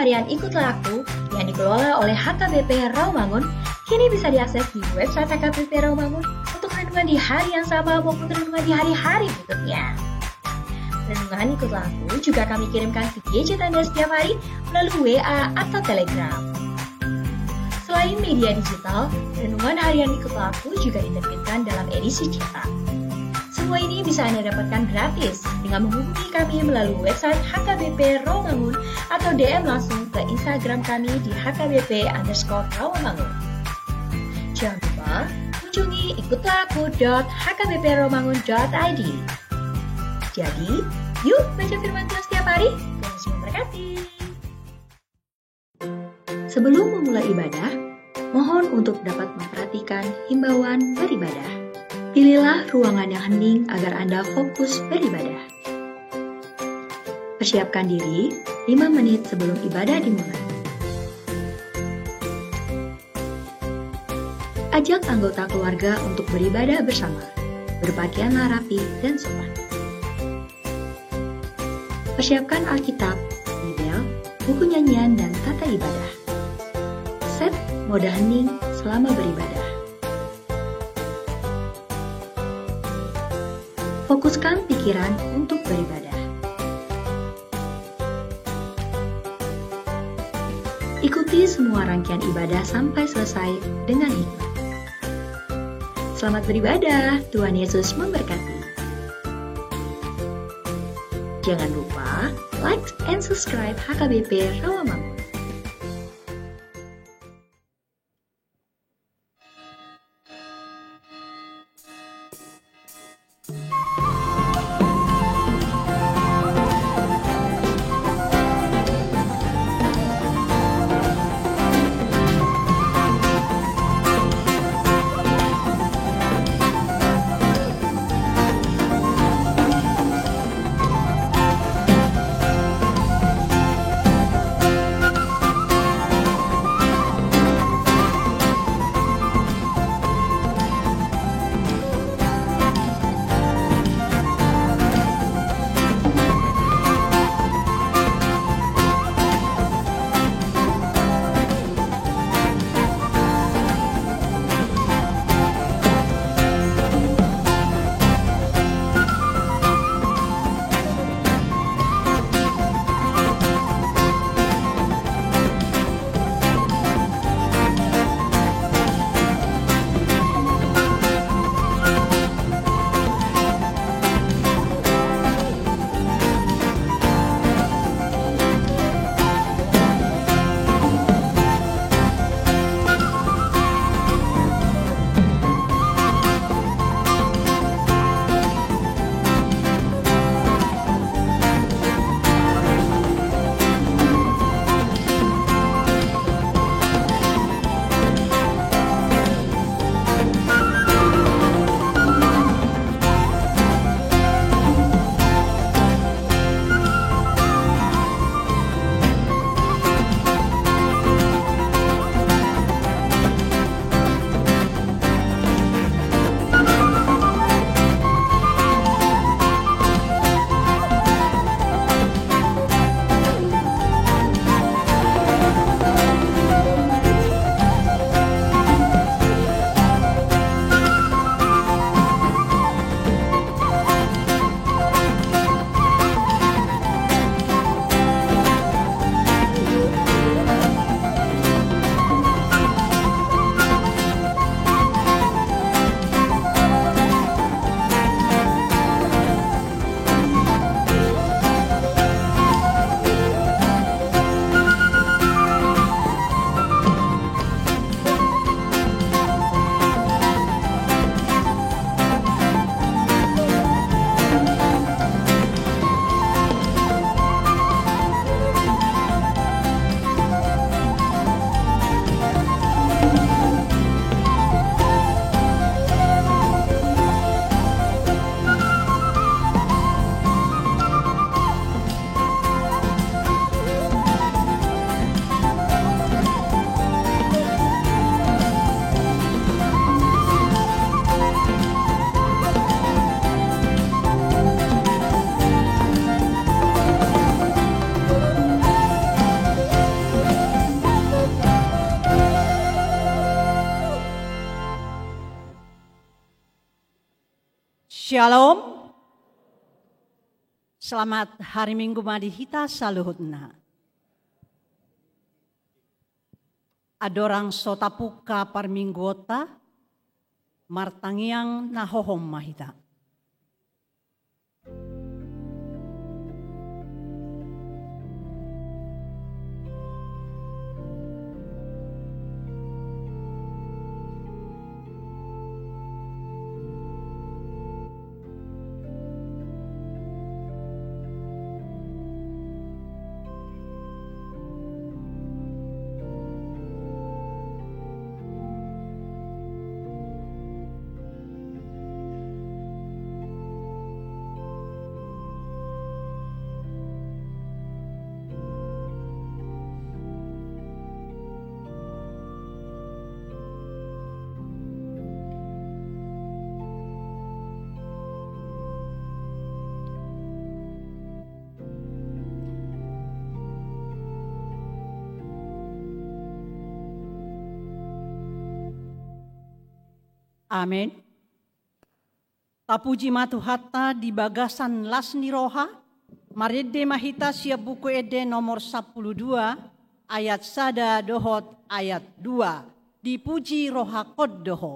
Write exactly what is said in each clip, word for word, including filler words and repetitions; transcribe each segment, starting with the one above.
Harian Ikutlah Aku yang dikelola oleh H K B P Rawamangun kini bisa diakses di website H K B P Rawamangun untuk renungan di hari yang sama maupun renungan di hari-hari berikutnya. Renungan Ikutlah Aku juga kami kirimkan ke gadget Anda setiap hari melalui W A atau Telegram. Selain media digital, renungan harian Ikutlah Aku juga diterbitkan dalam edisi cetak. Semua ini bisa Anda dapatkan gratis dengan menghubungi kami melalui website H K B P Rawamangun atau D M langsung ke Instagram kami di H K B P underscore Rawamangun. Jangan lupa kunjungi ikutlah aku dot H K B P rawamangun dot I D. Jadi, yuk baca firman Tuhan setiap hari. Tuhan Yesus memberkati. Sebelum memulai ibadah, mohon untuk dapat memperhatikan himbauan beribadah. Pilihlah ruangan yang hening agar Anda fokus beribadah. Persiapkan diri lima menit sebelum ibadah dimulai. Ajak anggota keluarga untuk beribadah bersama. Berpakaianlah rapi dan sopan. Persiapkan Alkitab, Bibel, buku nyanyian, dan tata ibadah. Set mode hening selama beribadah. Fokuskan pikiran untuk beribadah. Ikuti semua rangkaian ibadah sampai selesai dengan hikmat. Selamat beribadah, Tuhan Yesus memberkati. Jangan lupa like and subscribe H K B P Rawamangun. Shalom. Selamat hari Minggu ma di hita saluhutna. Andorang so tapungka parmingguonta, martangiang na hohom ma hita. Amen. Tapuji ma Tuhanta di bagasan las ni roha. Marende ma hita sian Buku Ende nomor sampulu dua, ayat sada dohot ayat dua. Dipuji rohangkon do Ho.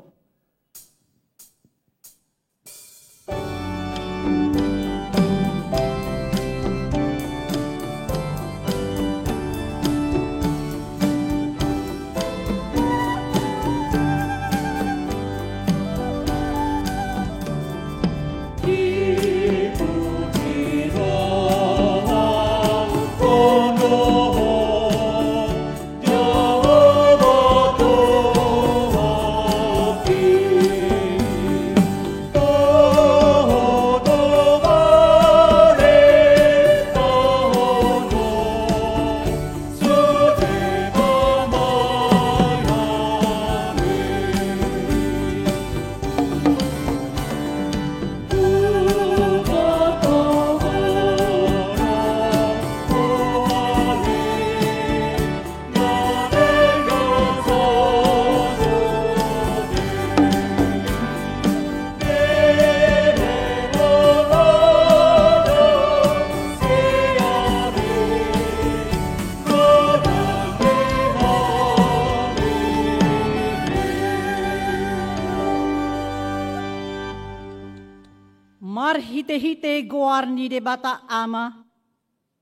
Marhitehite goar ni Debata Ama,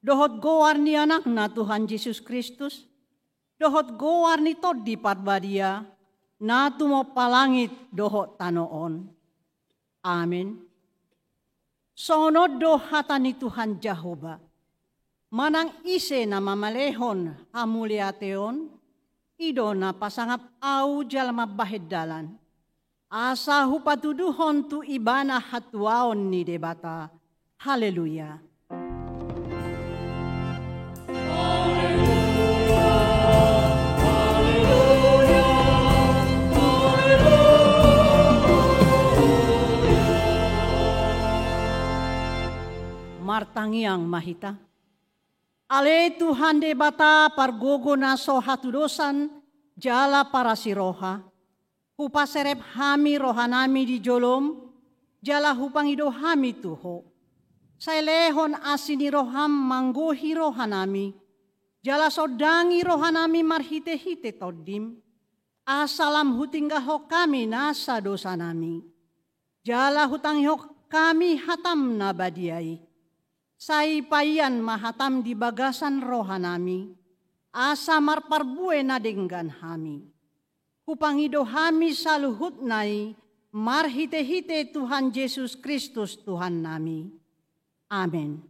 dohot goar ni Anakna Tuhan Jesus Kristus, dohot goar ni Tondi Parbadia, na tumompa langit dohot tano on. Amen. Songon on do hata ni Tuhan Jahowa: Manang ise na mamalehon hamuliateon, i do na pasangap Ahu jala mambahen dalan, asa hupatuduhon tu ibana hatuaon ni Debata. Haleluya. Martangiang ma hita. Ale Tuhan Debata pargogo na so hatudosan jala parasi roha, hupaserep hami rohanami di jolom, jala hupangido hami tu Ho. Sai lehon asi ni roham manggohi rohanami, jala sondangi rohanami marhitehite Tondim, asa lam hutinggalhon hami nasa dosanami, jala hutangihon hami hatam na badia i. Sai paian ma hatam di bagasan rohanami, asa marparbue na denggan hami. Hupangido hami saluhutna i marhitehite Tuhan Jesus Kristus Tuhannami. Amen.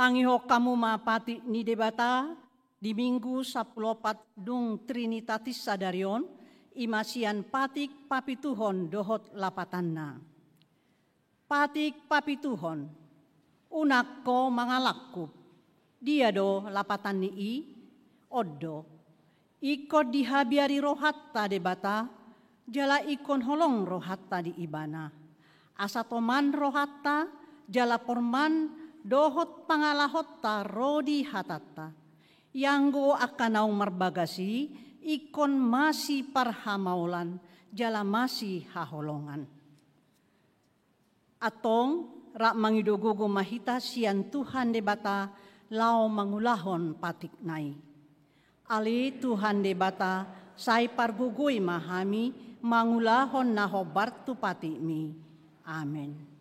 Tangihon hamu ma patik ni Debata di Minggu sampulu opat dung Trinitatis sadari on, i ma sian patik papituhon dohot lapatanna. Patik papituhon, unang ho mangalangkup. Dia do lapatan ni i? On do. Ingkon dihabiari rohanta Debata, jala ingkon holong rohanta di Ibana. Asa toman rohanta, jala porman dohot pangalahonta ro di hatanta. Ianggo angka naung marbagas i, ingkon masiparhamaolan, jala masihaholongan. Antong, rap mangido gogo ma hita sian Tuhan Debata laho mangulahon patikna i. Ale Tuhan Debata, sai pargogoi ma hami mangulahon na hombar tu patikmi. Amen.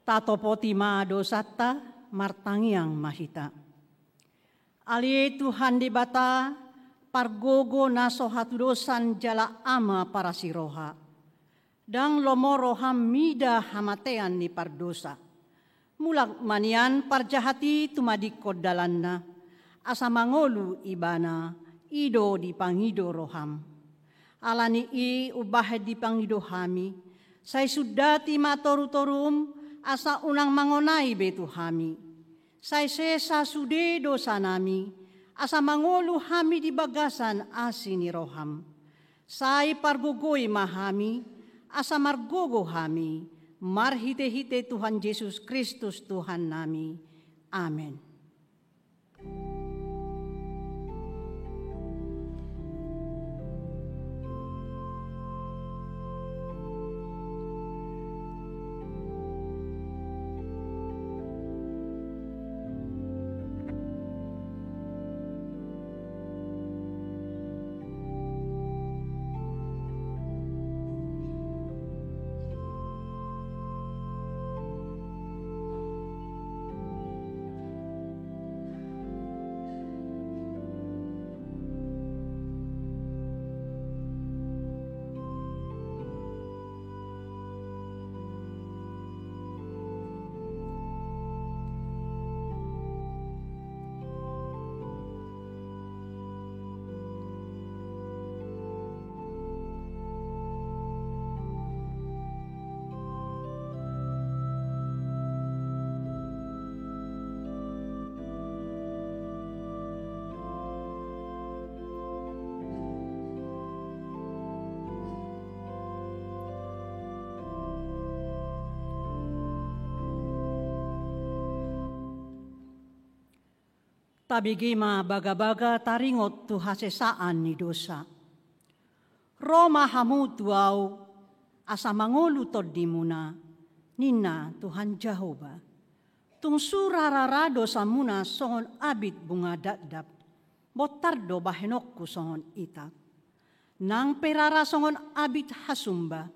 Tatopoti ma dosanta, martangiang ma hita. Ale Tuhan Debata, pargogo na so hatudosan jala Ama parasi roha. Ndang lomo roham mida hamatean ni pardosa. Mulak ma nian parjahat i tumadingkon dalanna, asa mangolu ibana, i do dipangido roham. Ala ni i umbahen dipangido hami, sai sundati ma torutorum, asa unang mangonai be tu hami. Sai sesa sude dosanami, asa mangolu hami di bagasan asi ni roham. Sai pargogoi ma hami, asa margogo hami, marhitehite Tuhan Jesus Kristus Tuhannami. Amen. Tabege ma bagabaga taringot tu hasesaan ni dosa. Ro ma hamu tu Ahu, asa mangolu tondimuna, ninna Tuhan Jahowa. Tung sura rara dosamuna songon abit bunga dakdak, bontar do bahenonku songon itak. Nang pe rara songon abit hasumba,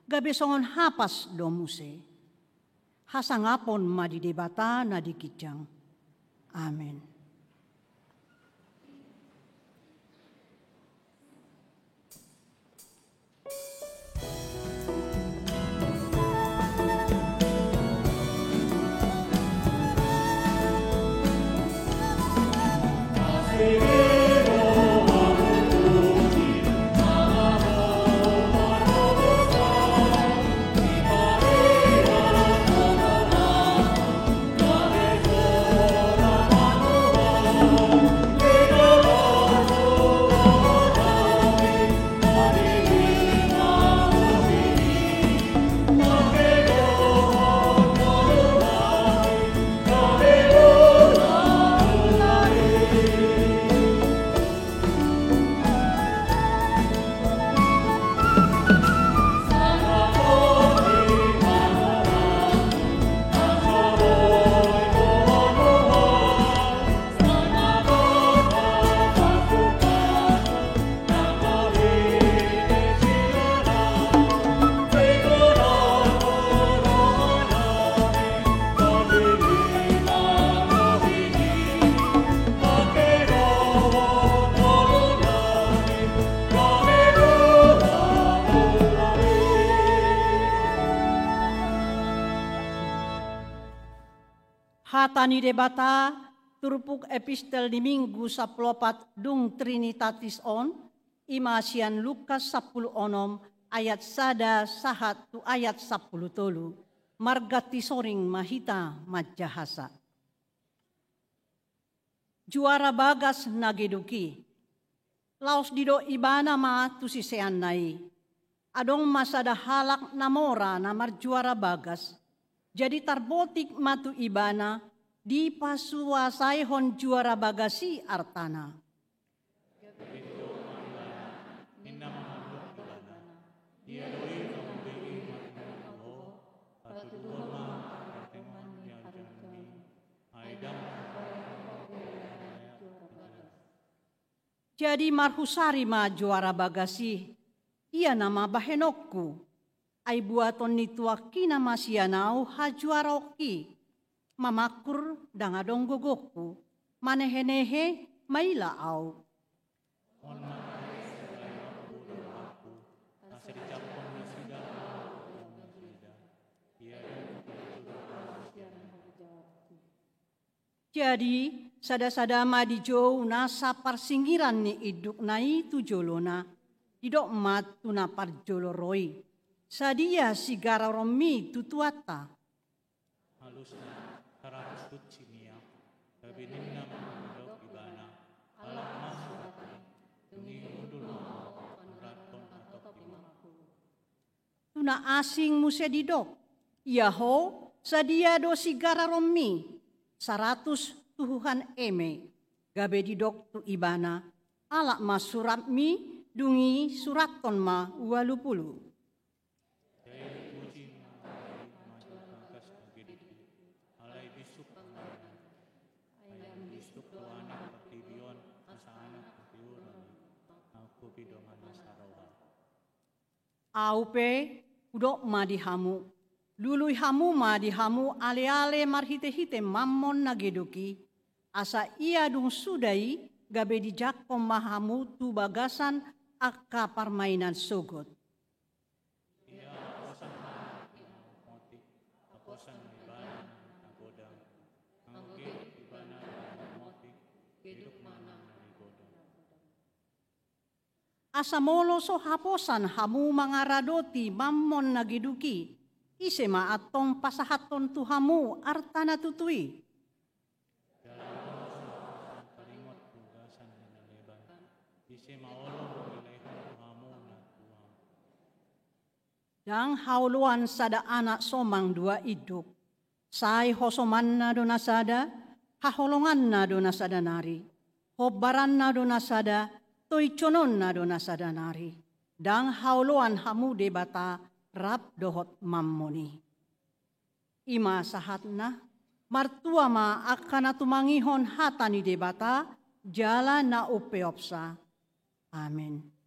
gabe songon hapas do muse. Hasangapon ma di Debata na di ginjang. Amen. Hata ni Debata, turpuk epistel di Minggu sampulu opat dung Trinitatis on, i ma sian Lukas sampulu onom ayat sada sahat tu ayat sampulu tolu, marganti soring ma hita manjahasa. Juara bagas na geduk i. Laos didok ibana ma tu siseanna i. Adong ma sada halak na mora na marjuara bagas. Jadi tarbotik ma tu ibana, dipasuasaihon juara bagas i artana. Ninna ma mandok ibana, dia do i na umbege marhite ho, patuduhon ma parhitean ni arjangmi, ai ndang. Jadi marhusari ma juara bagas i, ia nama bahenonku. Ai buaton ni tuangki nama sian ahu hajuaraonki. Mamangkur ndang adong gogongku, manehenehe maila ahu. On ma asa dijangkon nasida ahu tu nasida. Ia do. Jadi, sada-sada ma dijou nasa parsingiran ni indukna i tu jolona, didok ma tu na parjolo ro i. Sadia sigararonmi tu tuanta? Alusna, saratus tunsi miak, gabe ninna ma mandok ibana, alap ma suratmi, dung i hundul ma ho, panurathon hatop imamhu. Tu na asing muse didok, ia ho, sadia do sigararonmi? Saratus tuhuhan eme. Gabe didok tu ibana, alap ma suratmi, dung i surathon ma ualu pulu. Jadi dipuji ma Debata, alai bisuk ma ia. Ai bisuk do anak portibi on, asa anak portibi on, anak portibi do anak saroha. Ahu pe, hudok ma di hamu, lului hamu ma di hamu aleale marhitehite mammon na geduk i, asa ia dung suda i gabe dijangkon ma hamu tu bagasan angka parmainan sogot. Ia aposan ma anak i na marmotik, aposan ma ibana na godang, anggo geduk ibana na marmotik, geduk ma nang na godang. Asa molo so haposan hamu mangaradoti mammon na geduk i, ise ma antong pasahathon tu hamu arta na tutu i? Jala molo so haposan taringot tu bagasan ni na leban, ise ma olo mangalehon tu hamu na tuam? Ndang haoloan sada anak somang dua induk. Sai hosomanna do na sada, Haholonganna do na sada nari, hombaranna do na sada, toincononna do na sada nari. Ndang haoloan hamu Debata rap dohot Mammon i. I ma sahatna. Martua ma angka na tumangihon hata ni Debata jala na umpeopsa. Amen.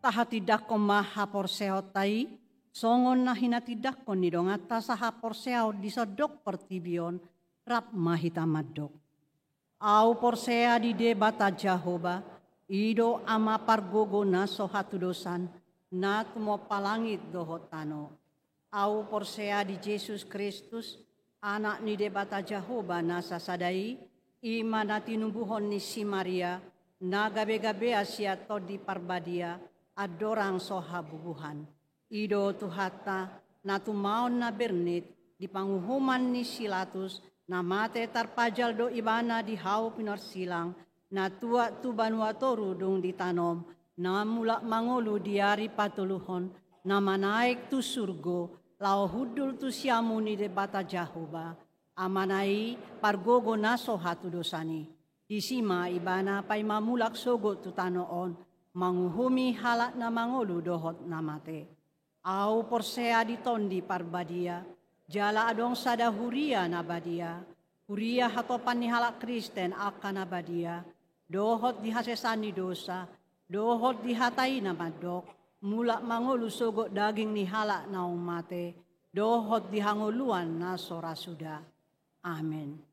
Tahatindangkon ma haporseaonta i, songon na hinatindangkon ni donganta sahaporseaon di sandok portibi on. Rap ma hita mandok. Ahu porsea di Debata Jahowa, i do Ama pargogo na so hatudosan, na tumompa langit dohot tano. Ahu porsea di Jesus Kristus, Anak ni Debata Jahowa na sasada i, i ma na tinumbuhon ni si Maria, na gabe-gabea sian Tondi Parbadia, andorang so habubuhan. I do Tuhanta, na tumaon na bernit di panguhuman ni si Latus, na mate tarpajal do ibana di hau pinorsilang, na tuat tu banua toru dung ditanom, na mulak mangolu di ari patoluhon, na manaek tu surgo, laho hundul tu siamun ni Debata Jahowa, Amana i pargogo na so hatudosan i. Disi ma ibana paima mulak sogot tu tano on, manguhumi halak na mangolu dohot na mate. Ahu porsea di Tondi Parbadia, jala adong sada huria na badia, huria hatopan ni halak Kristen angka na badia, dohot di hasesaan ni dosa, dohot di hata i na mandok, mulak mangolu sogot daging ni halak naung mate, dohot di hangoluan na so ra suda. Amen.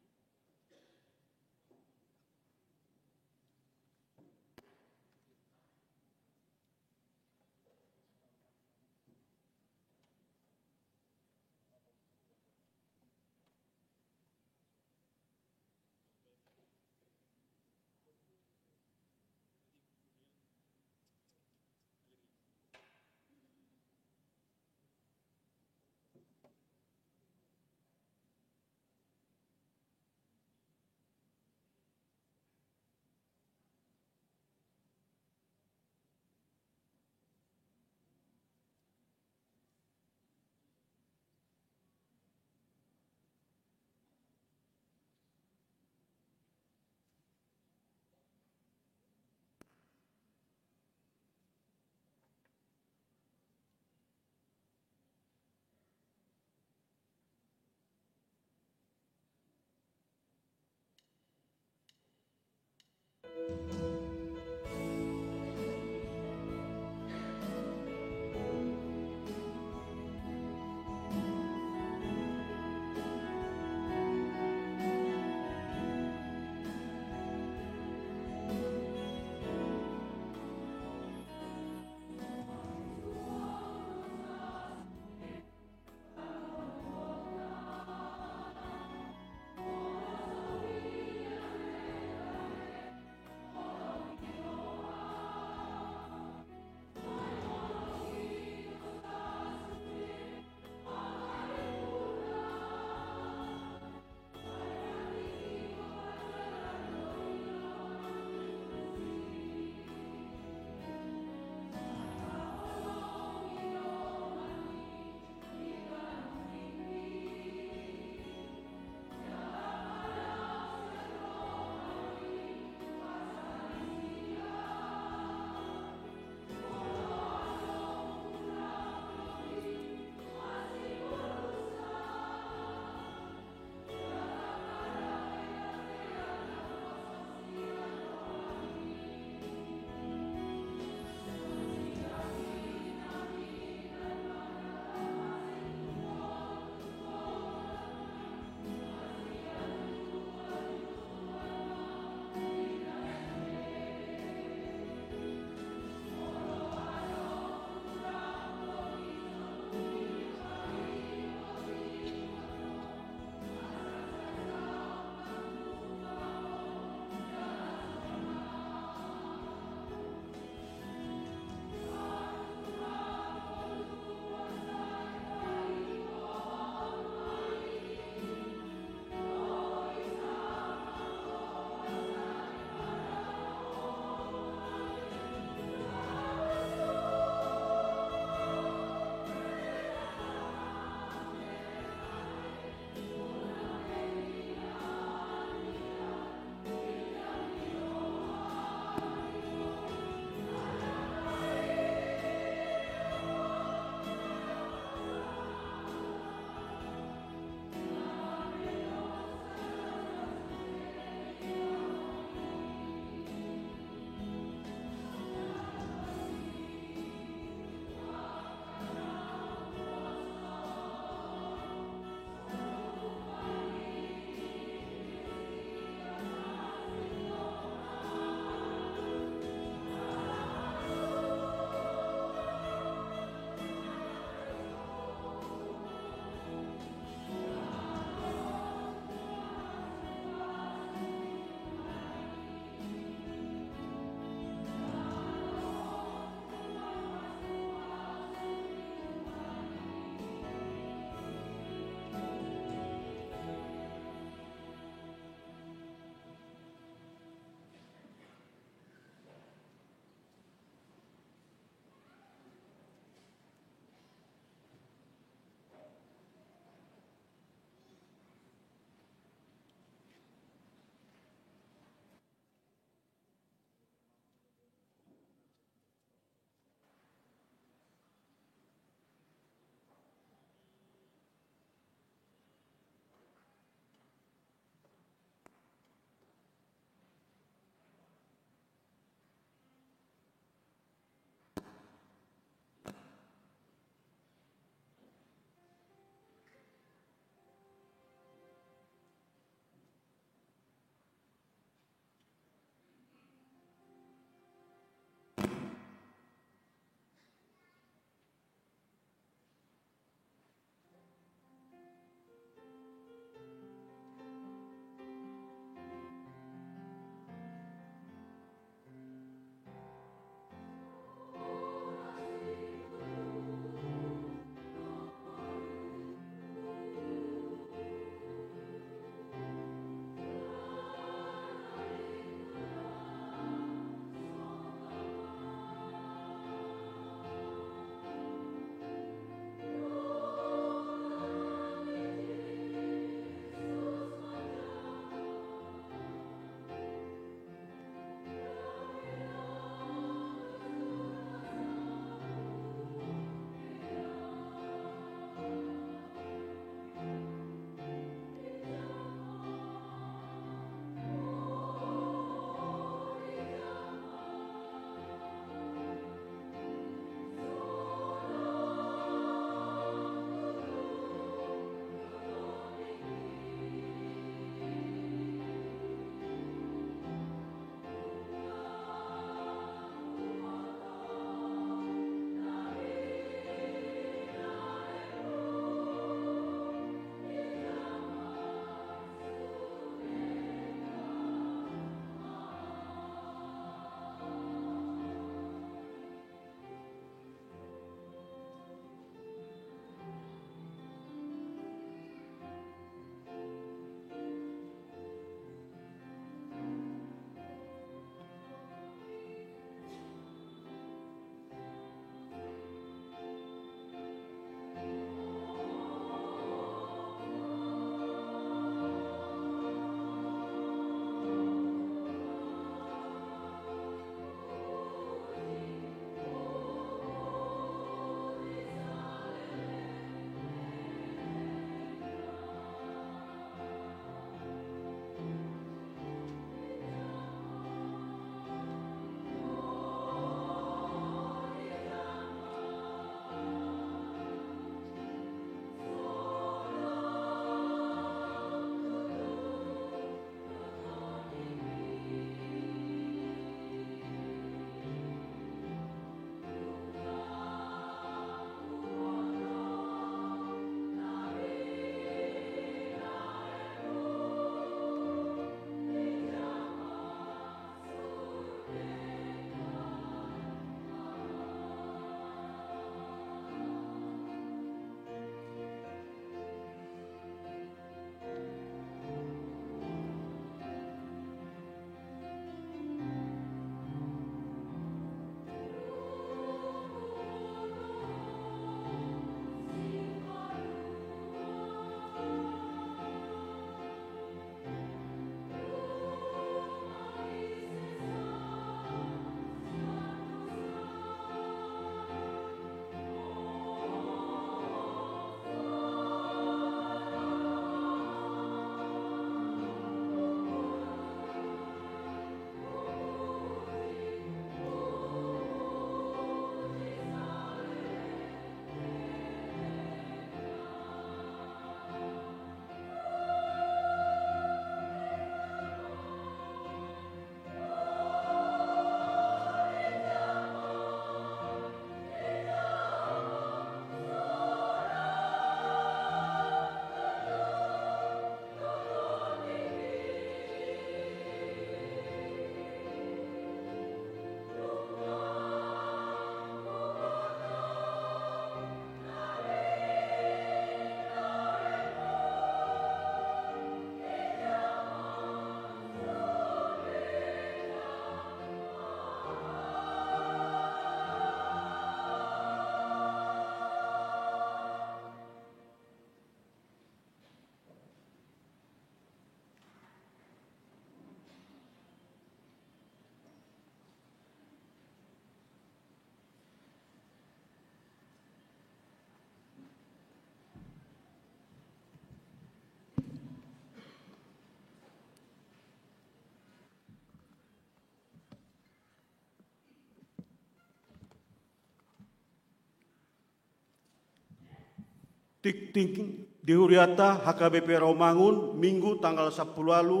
Tingting di hurianta H K B P Rawamangun, Minggu tanggal sampulu ualu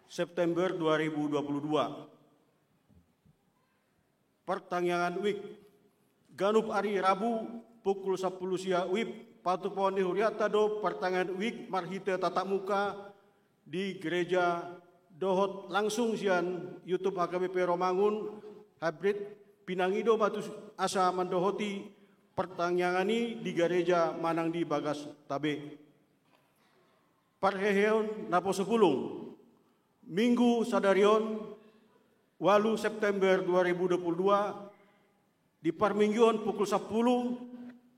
September dua ribu dua puluh dua. Partangiangan WIB. Ganup ari Rabu pukul sampulu sia WIB, patupaon ni hurianta do partangiangan WIB marhite tatap muka di gereja dohot langsung sian YouTube H K B P Rawamangun hybrid. Pinangido ma tusi asa mandohoti partangiangan i di gereja manang di bagas tabe. Parheheon naposo bulung. Minggu sadari on, ualu September dua ribu dua puluh dua, di parmingguon pukul sampulu,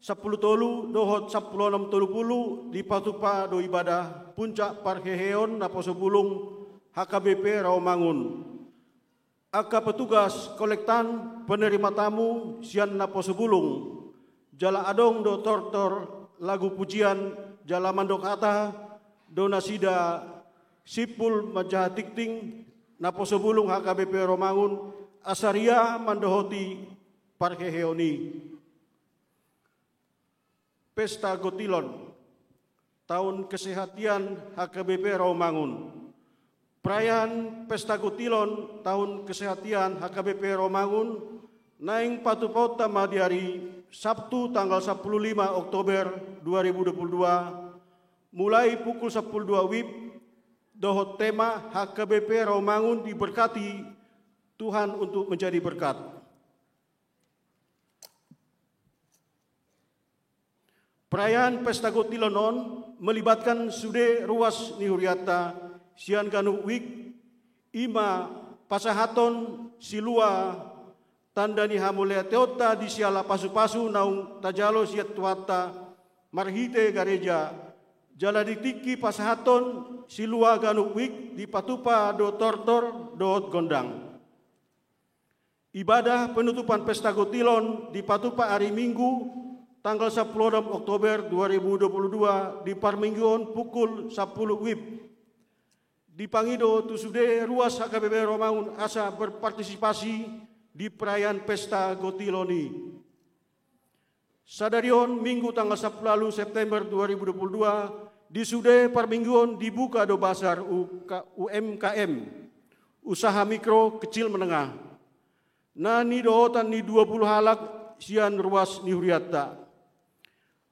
sampulu tolu dohot sampulu onom tolu pulu dipatupa do ibadah puncak parheheon naposo bulung H K B P Rawamangun. Angka petugas kolektan, penerima tamu sian naposo bulung, jala adong do tortor, lagu pujian, jala mandok hata do nasida simpul manjaha tingting naposo bulung H K B P Rawamangun, asa ria mandohoti parheheon i. Pesta Gotilon, Tahun Kesehatan H K B P Rawamangun. Perayaan Pesta Gotilon Tahun Kesehatan H K B P Rawamangun naeng patupaonta ma di ari Sabtu tanggal sampulu lima Oktober dua ribu dua puluh dua, mulai pukul sampulu dua WIB, dohot tema H K B P Rawamangun diberkati Tuhan untuk menjadi berkat. Perayaan Pesta Gotilon on melibatkan sude ruas ni hurianta sian ganup WIB, i ma pasahathon silua tanda ni hamauliateonta di siala pasupasu naung tajalo sian Tuhanta marhite gareja, jala di tingki pasahathon silua ganup WIB dipatupa do tortor dohot gondang. Ibadah penutupan Pesta Gotilon dipatupa ari Minggu, tanggal sampulu onom Oktober dua ribu dua puluh dua, di parmingguon pukul sampulu WIB. Dipangido tu sude ruas H K B P Rawamangun asa berpartisipasi di perayaan Pesta Gotilon i. Sadari on, Minggu tanggal sampulu ualu September dua ribu dua puluh dua, di sude parmingguon dibuka do bazar U K, U M K M, usaha mikro kecil menengah, na nidohotan ni dua puluh halak sian ruas ni hurianta.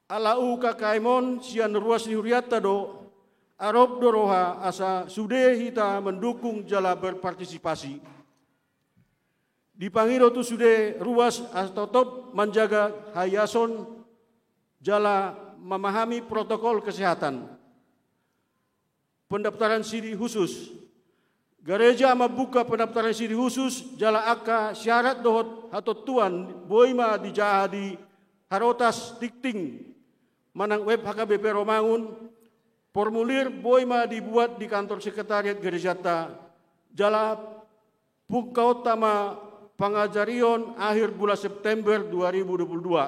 Ala U K K M on sian ruas ni hurianta do, arop do roha asa sude hita mendukung jala berpartisipasi. Dipangido tu sude ruas asa totop manjaga haiason jala memahami protokol kesehatan. Pendaftaran sidi khusus. Gareja mambuka pendaftaran sidi khusus jala angka syarat dohot hatontuan boi ma dijaha di harotas tingting manang web H K B P Rawamangun. Formulir boi ma dibuat di kantor sekretariat gerejanta, jala pungkaonta ma pangajarion akhir bulan September dua ribu dua puluh dua.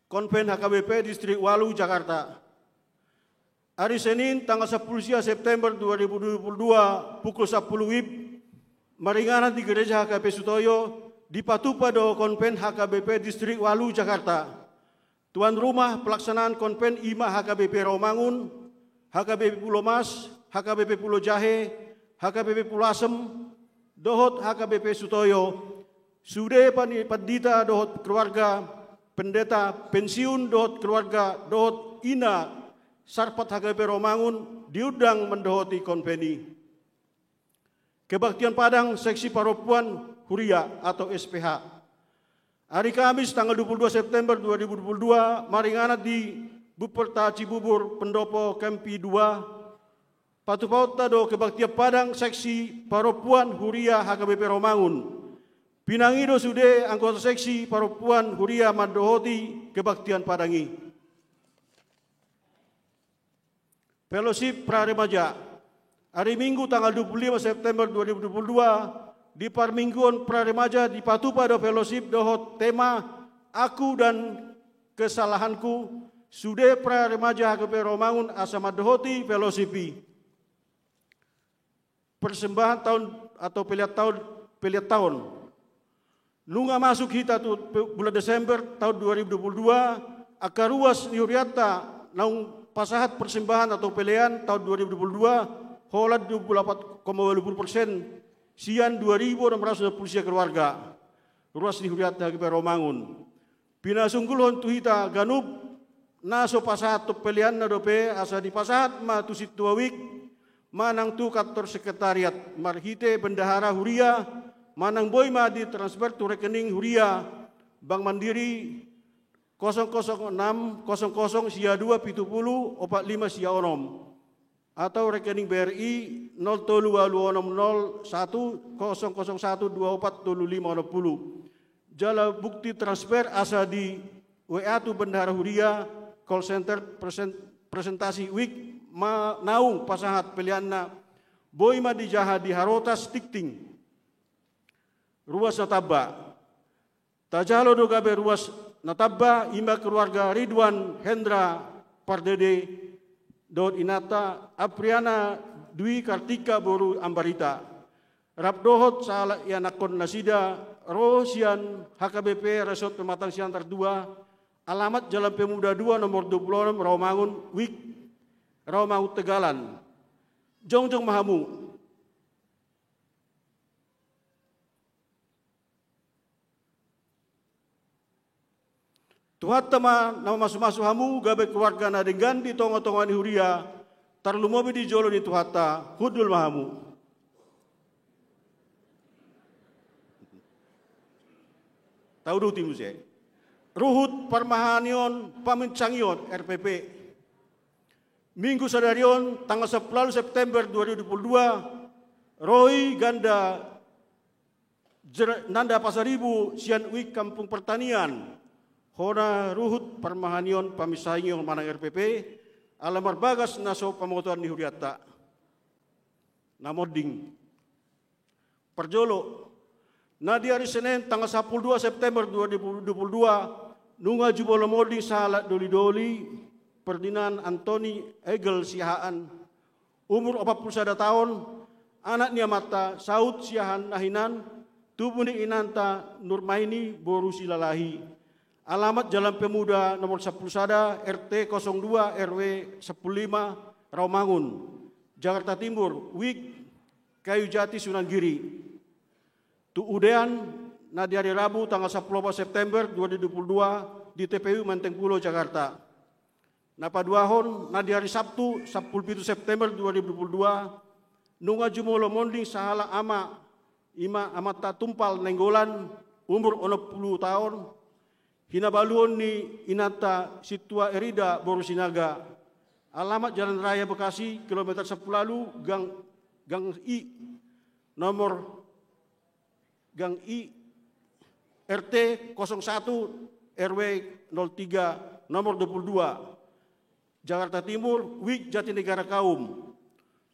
Konven H K B P Distrik Ualu Jakarta. Ari Senin tanggal sampulu sia September dua ribu dua puluh dua, pukul sampulu WIB, maringanan di Gereja H K P Sutoyo, dipatupa do konven H K B P Distrik Ualu Jakarta. Tuan rumah pelaksanaan konven i ma H K B P Rawamangun, H K B P Pulo Mas, H K B P Pulo Jahe, H K B P Pulo Asem, dohot H K B P Sutoyo. Sude pani-, pandita dohot keluarga, pendeta pensiun dohot keluarga, dohot ina sarpat H K B P Rawamangun diundang mendohoti konven i. Kebaktian Padang Seksi Parompuan Huria atau S P H. Hari Kamis tanggal dua puluh dua September dua ribu dua puluh dua, maringanan di Bupperta Cibubur, Pendopo Kempi dua, patupaonta do Kebaktian Padang Seksi Parompuan Huria H K B P Rawamangun. Pinangido sude anggota Seksi Parompuan Huria mandohoti Kebaktian Padang i. Fellowship Pra Remaja. Hari Minggu tanggal dua puluh lima September dua ribu dua puluh dua, di parmingguon Pra Remaja dipatupa do fellowship dohot tema Aku dan Kesalahanku. Sude Pra Remaja H K B P Rawamangun asa mandohoti fellowship i. Persembahan tahun atau pelean tahun, pelean tahun. Nunga masuk hita tu pe-, bulan Desember tahun dua ribu dua puluh dua, Angka ruas ni hurianta naung pasahat persembahan atau pelean taon dua ribu dua puluh dua, holan dua puluh delapan koma dua puluh persen sian dua ribu enam ratus enam puluh sia keluarga. Ruas ni hurianta H K B P Rawamangun. Pinasunggulhon tu hita ganup na so pasahat peleanna dope asa dipasahat ma tu sintua WIK manang tu kantor sekretariat marhite bendahara huria manang boi ma ditransfer tu rekening huria Bank Mandiri kosong kosong enam kosong kosong sia dua pitu pulu opat lima sia onom atau rekening B R I nol tolu ualu onom nol satu kosong kosong satu dua opat tolu lima onom pulu. Jala bukti transfer asa di W A tu bendahara huria call center presen-, presentasi WIK ma naung pasahat peleanna boi ma dijaha di Harotas Tingting. Ruas na tamba. Tajalo do gabe ruas na tamba i ma keluarga Ridwan Hendra Pardede dohot inanta Apriana Dwi Kartika boru Ambarita. Rap dohot sahalak ianakhon nasida ro sian H K B P Resort Pematang Siantar dua, alamat Jalan Pemuda dua nomor dua puluh enam Rawamangun, WIK Rawamangun Tegalan. Jongjong ma hamu. Tuhanta ma na mamasumasu hamu gabe keluarga na denggan di tongatonga ni huria, tarlumobi di jolo ni Tuhanta, hundul ma hamu. Tauduti muse. Ruhut parmahanion paminsangion R P P. Minggu sadari on tanggal sampulu ualu September dua ribu dua puluh dua, ro i ganda Jer-, Nanda Pasaribu sian WIK Kampung Pertanian, hona ruhut parmahanion paminsangion manang R P P, ala marbagas na so pamotoan ni hurianta. Na monding. Parjolo, na di ari Senen tanggal sampulu dua September dua ribu dua puluh dua, nunga jumolo monding sahalak dolidoli, Ferdinand Antoni Egel Siahaan, umur opat pulu sada taon, anak ni amanta Saud Siahaan na hinan, tubu ni inanta Nurmaini boru Silalahi. Alamat Jalan Pemuda nomor sampulu sada, R T kosong dua, R W sampulu lima, Rawamangun, Jakarta Timur, WIK Kayu Jati Sunan Giri. Tu udean, na di ari Rabu tanggal sampulu opat September dua ribu dua puluh dua di T P U Menteng Pulo, Jakarta. Na paduahon, na di ari Sabtu sampulu pitu September dua ribu dua puluh dua, nunga jumolo monding sahalak ama, i ma amanta Tumpal Nainggolan, umur onom pulu taon, hinabaluon ni inanta Sintua Erida boru Sinaga. Alamat Jalan Raya Bekasi, kilometer sampulu ualu, gang, gang I, nomor gang I, R T kosong satu, R W nol tiga, nomor dua puluh dua, Jakarta Timur, WIK Jatinegara Kaum.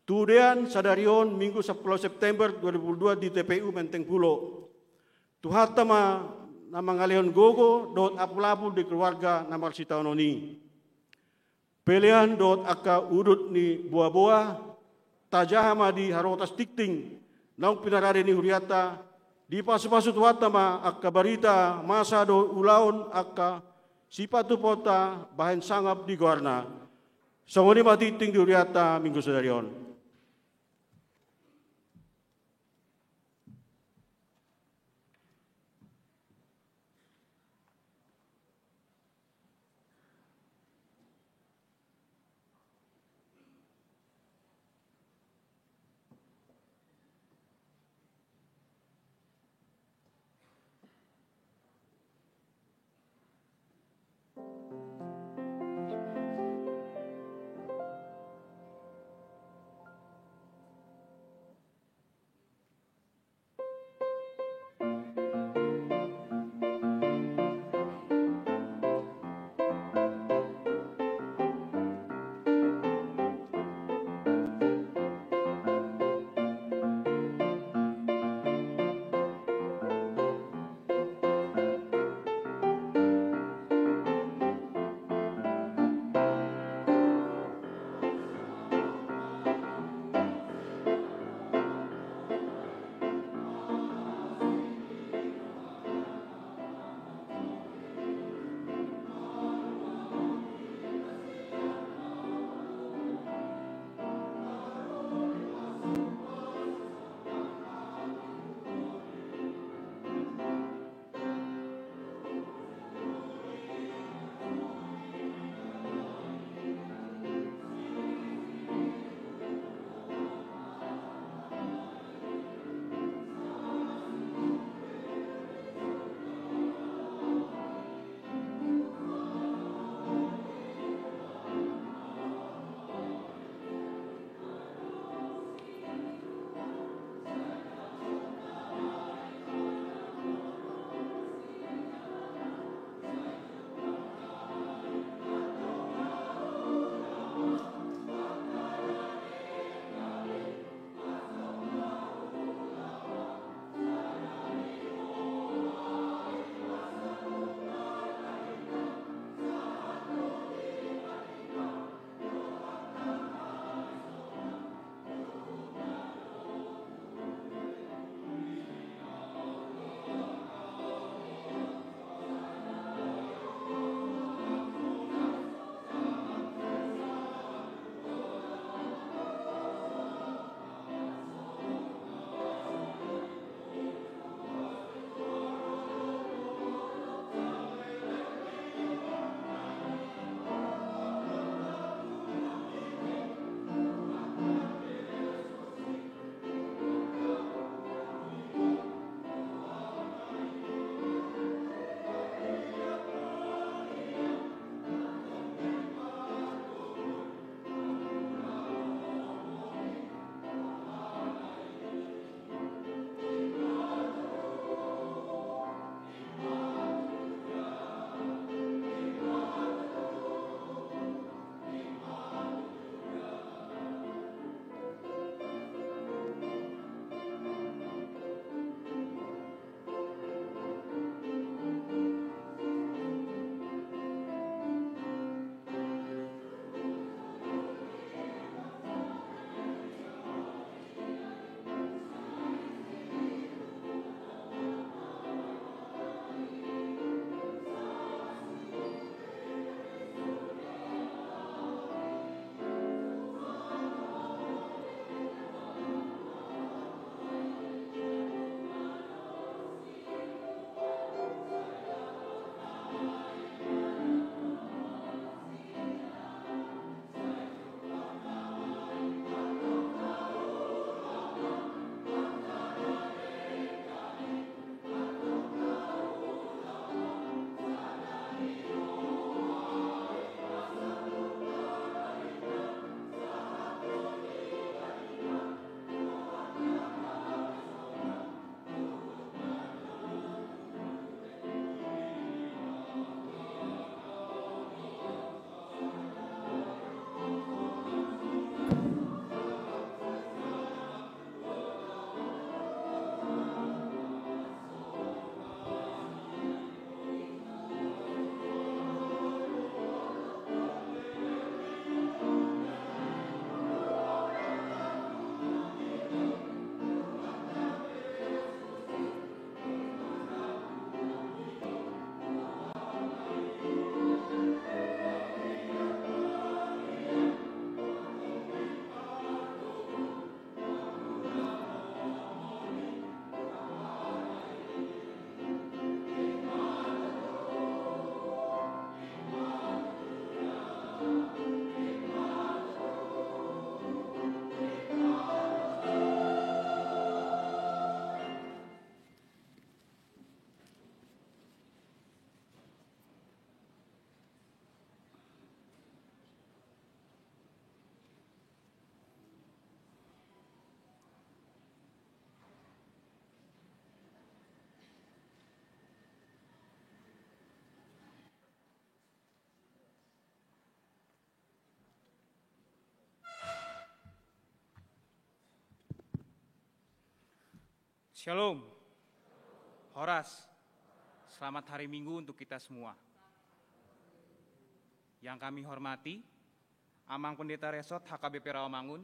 Tu udean sadari on Minggu sampulu September dua ribu dua puluh dua di T P U Menteng Pulo. Tuhanta ma na mangalehon gogo dohot apulapul di keluarga na marsitaonon i. Pelean dohot angka udut ni boaboa, tajaha ma di Harotas Tingting, naung pinarade ni hurianta, dipasupasu Tuhanta ma angka barita, masa dohot ulaon angka sipatupaonta bahen sangap di goarna. Songon i ma tingting di hurianta Minggu sadari on. Shalom. Horas. Selamat hari Minggu untuk kita semua. Yang kami hormati, Amang Pendeta Resort H K B P Rawamangun,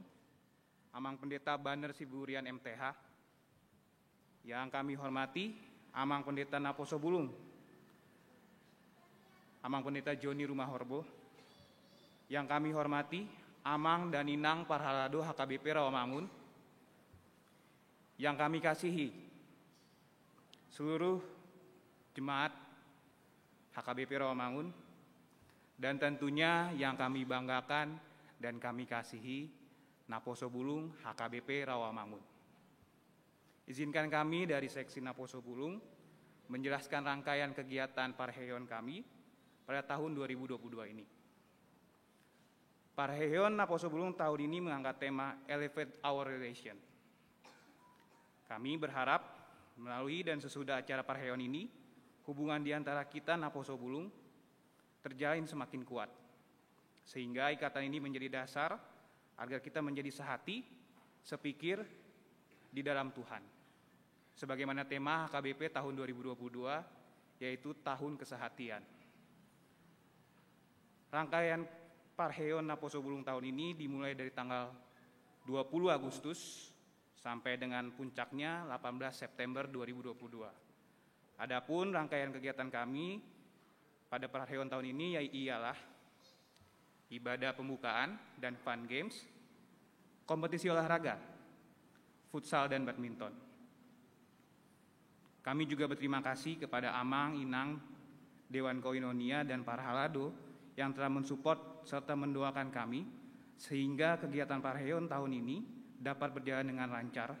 Amang Pendeta Banner Siburian M T H. Yang kami hormati, Amang Pendeta Naposo Bulung, Amang Pendeta Joni Rumahorbo. Yang kami hormati, Amang dan Inang Parhalado H K B P Rawamangun. Yang kami kasihi, seluruh jemaat H K B P Rawamangun, dan tentunya yang kami banggakan dan kami kasihi, Naposo Bulung H K B P Rawamangun. Izinkan kami dari Seksi Naposo Bulung menjelaskan rangkaian kegiatan parheheon kami pada tahun dua ribu dua puluh dua ini. Parheheon Naposo Bulung tahun ini mengangkat tema Elevate Our Relation. Kami berharap melalui dan sesudah acara parheheon ini, hubungan di antara kita Naposo Bulung terjalin semakin kuat, sehingga ikatan ini menjadi dasar agar kita menjadi sehati, sepikir di dalam Tuhan. Sebagaimana tema H K B P tahun dua ribu dua puluh dua, yaitu tahun kesehatian. Rangkaian parheheon Naposo Bulung tahun ini dimulai dari tanggal dua puluh Agustus sampai dengan puncaknya delapan belas September dua ribu dua puluh dua. Adapun rangkaian kegiatan kami pada parheheon tahun ini, ya, ialah ibadah pembukaan dan fun games, kompetisi olahraga, futsal dan badminton. Kami juga berterima kasih kepada Amang, Inang, Dewan Koinonia dan Parhalado yang telah mensupport serta mendoakan kami, sehingga kegiatan parheheon tahun ini dapat berjalan dengan lancar.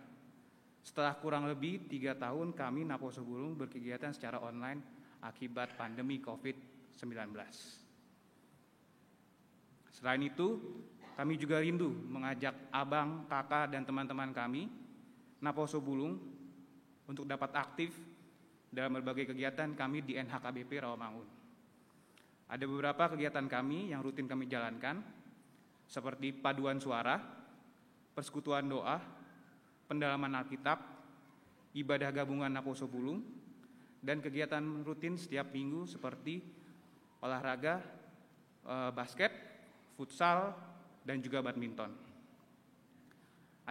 Setelah kurang lebih tiga tahun kami Naposo Bulung berkegiatan secara online akibat pandemi covid sembilan belas. Selain itu, kami juga rindu mengajak abang, kakak, dan teman-teman kami, Naposo Bulung, untuk dapat aktif dalam berbagai kegiatan kami di N H K B P Rawamangun. Ada beberapa kegiatan kami yang rutin kami jalankan, seperti paduan suara, persekutuan doa, pendalaman Alkitab, ibadah gabungan Naposo Bulung, dan kegiatan rutin setiap minggu seperti olahraga, eh, basket, futsal, dan juga badminton.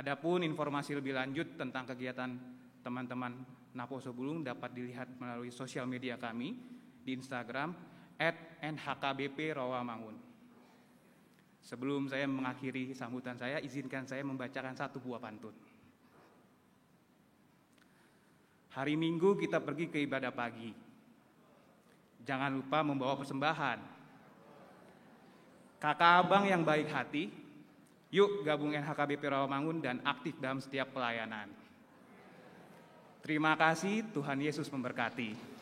Adapun informasi lebih lanjut tentang kegiatan teman-teman Naposo Bulung dapat dilihat melalui sosial media kami di Instagram at N H K B P Rawamangun. Sebelum saya mengakhiri sambutan saya, izinkan saya membacakan satu buah pantun. Hari Minggu kita pergi ke ibadah pagi. Jangan lupa membawa persembahan. Kakak abang yang baik hati, yuk gabung N H K B P Rawamangun dan aktif dalam setiap pelayanan. Terima kasih, Tuhan Yesus memberkati.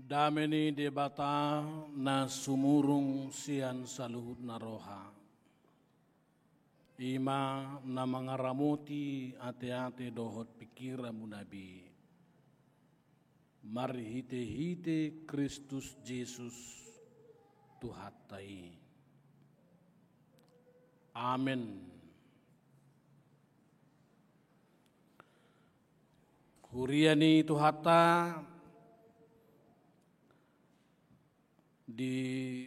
Dame ni Debata na sumurung sian saluhut na roha, i ma na mangaramoti ateate dohot pingkiranmuna be, marhitehite Kristus Jesus Tuhanta i. Amen. Huria ni Tuhanta, di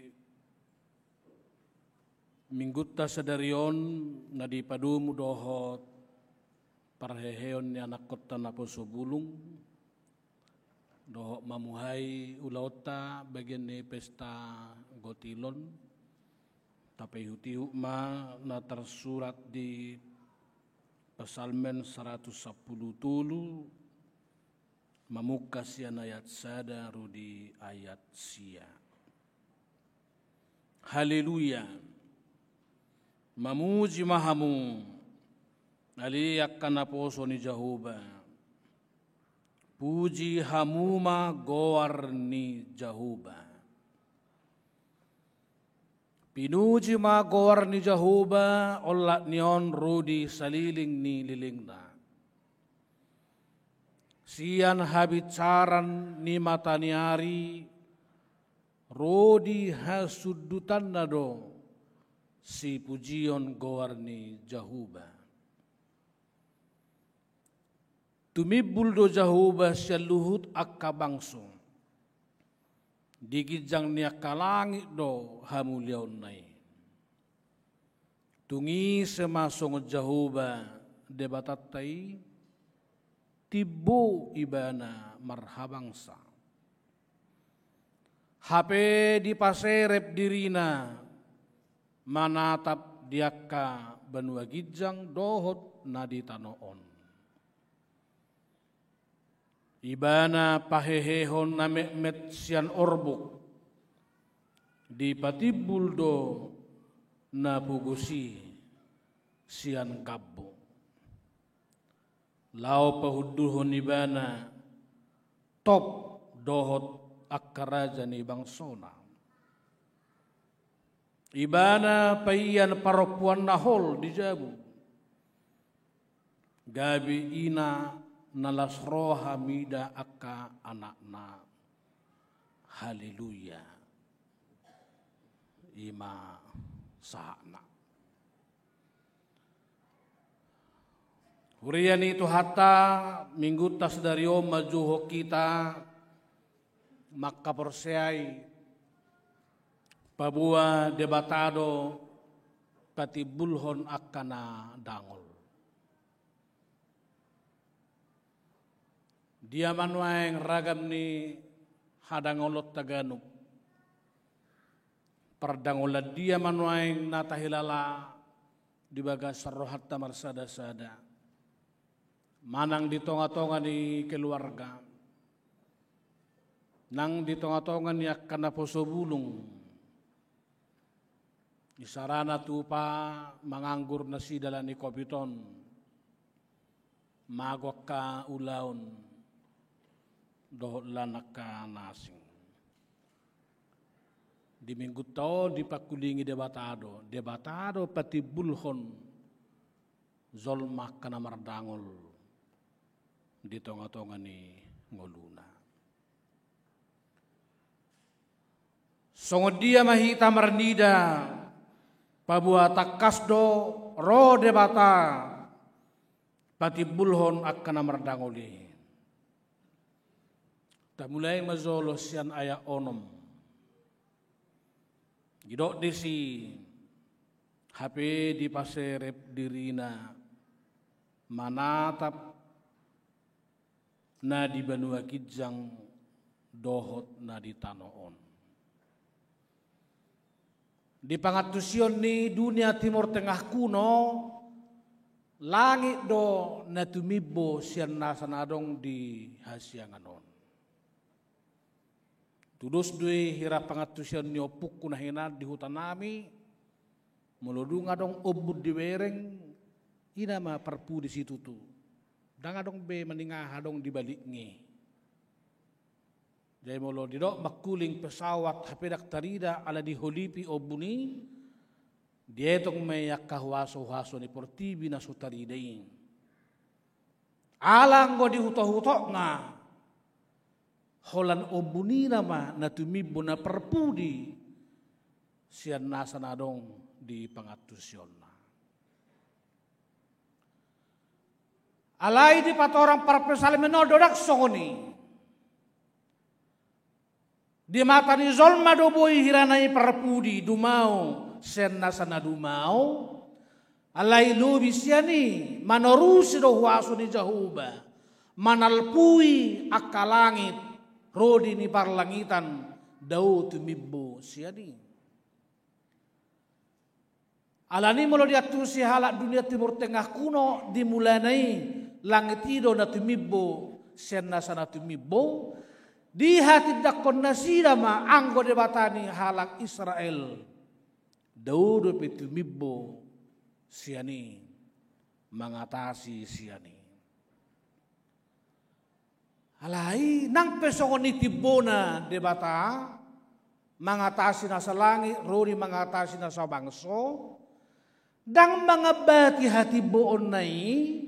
Minggunta sadari on na dipadomu dohot parheheon ni anakkonta naposo bulung, dohot mamuhai ulaonta bagian ni pesta gotilon, tapaihutihut ma na tarsurat di Psalmen saratus sampulu tolu, mamungka sian ayat sada ro di ayat sia. Haleluya. Mamuji ma hamu, ale angka naposo ni Jahowa. Puji hamu ma goar ni Jahowa. Pinuji ma goar ni Jahowa, olat ni on ro di saleleng ni lelengna. Sian habinsaran ni mata ni ari ro di hasundutanna do sipujion goar ni Jahowa. Tumimbul do Jahowa sian luhut angka bangso. Di ginjang ni angka langit do hamuliaonna i. Tung ise ma songon Jahowa Debatanta i, timbo ibana marhabangsa. Hape dipaserep dirina manatap di angka banua ginjang dohot na di tano on. Ibana pahehehon na metmet sian orbuk, dipatimbul do na pogos i sian gambok. Laho pahundulhon ibana top dohot angka raja ni bangsona. Ibana paian parompuan na hol di jabu. Gabe ina na las roha mida angka anakna. Haleluya. I ma sahatna. Huria ni Tuhanta, Minggunta sadari on manjouhon hita mangkaporseai paboa Debata do patimbulhon angka na dangol. Dia ma nuaeng ragam ni hadangolonta ganup? Pardangolan dia ma nuaeng na tahilala di bagasan rohanta marsadasada? Manang di tongatonga ni keluarga, nang di tongatonga ni angka naposo bulung, isarana tupa manganggur nasida ala ni covid on, mago angka ulaon dohot lan angka na asing. Di Minggunta on dipangkulingi Debata do, Debata do patimbulhon jolma angka na mardangol di tongatonga ni ngoluna. Songon dia ma hita marnida paboa tangkas do ro Debata patimbulhon angka na mardangol i? Tamulai ma jolo sian ayat onom. Didok disi, hape dipaserep dirina manatap na di banua ginjang dohot na di tano on. Di pangantusion ni dunia Timor Tengah kuno, langit do na tumimbo sian nasa na adong di hasiangan on. Tudos do i hira pangantusion ni ompungku na hinan di huta nami, molo dung adong ombun dibereng, i nama parpudi situtu. Ndang adong be maningaha adong di balikna i. Jadi molo didok mangkuling pesawat hape ndang tarida ala diholipi ombun i, dietong ma i angka huaso-huaso ni portibi na so tarida i. Ala anggo di hutop-hutopna, holan ombun i nama na tumimbo na parpudi sian nasa na adong di pangantusionna. Alai dipatorang parpsalmen on do ndang songon i. Di mata ni jolma do boi hirana i parpudi, dumao sian nasa na dumao. Alai lobi sian i, manorusi do huaso ni Jahowa, manalpui angka langit, rodi ni parlangitan, dao tumimbo sian i. Alani molo diantusi halak dunia Timur Tengah kuno, di mulana i langit i do na tumimbo sian nasa na tumimbo. Dihatindangkon nasida ma anggo Debata ni halak Israel, dao dope tumimbo sian i, mangatasi sian i. Alai nang pe songon i timbona Debata mangatasi nasa langit, rodi mangatasi nasa bangso, ndang mangambati hatimboonna i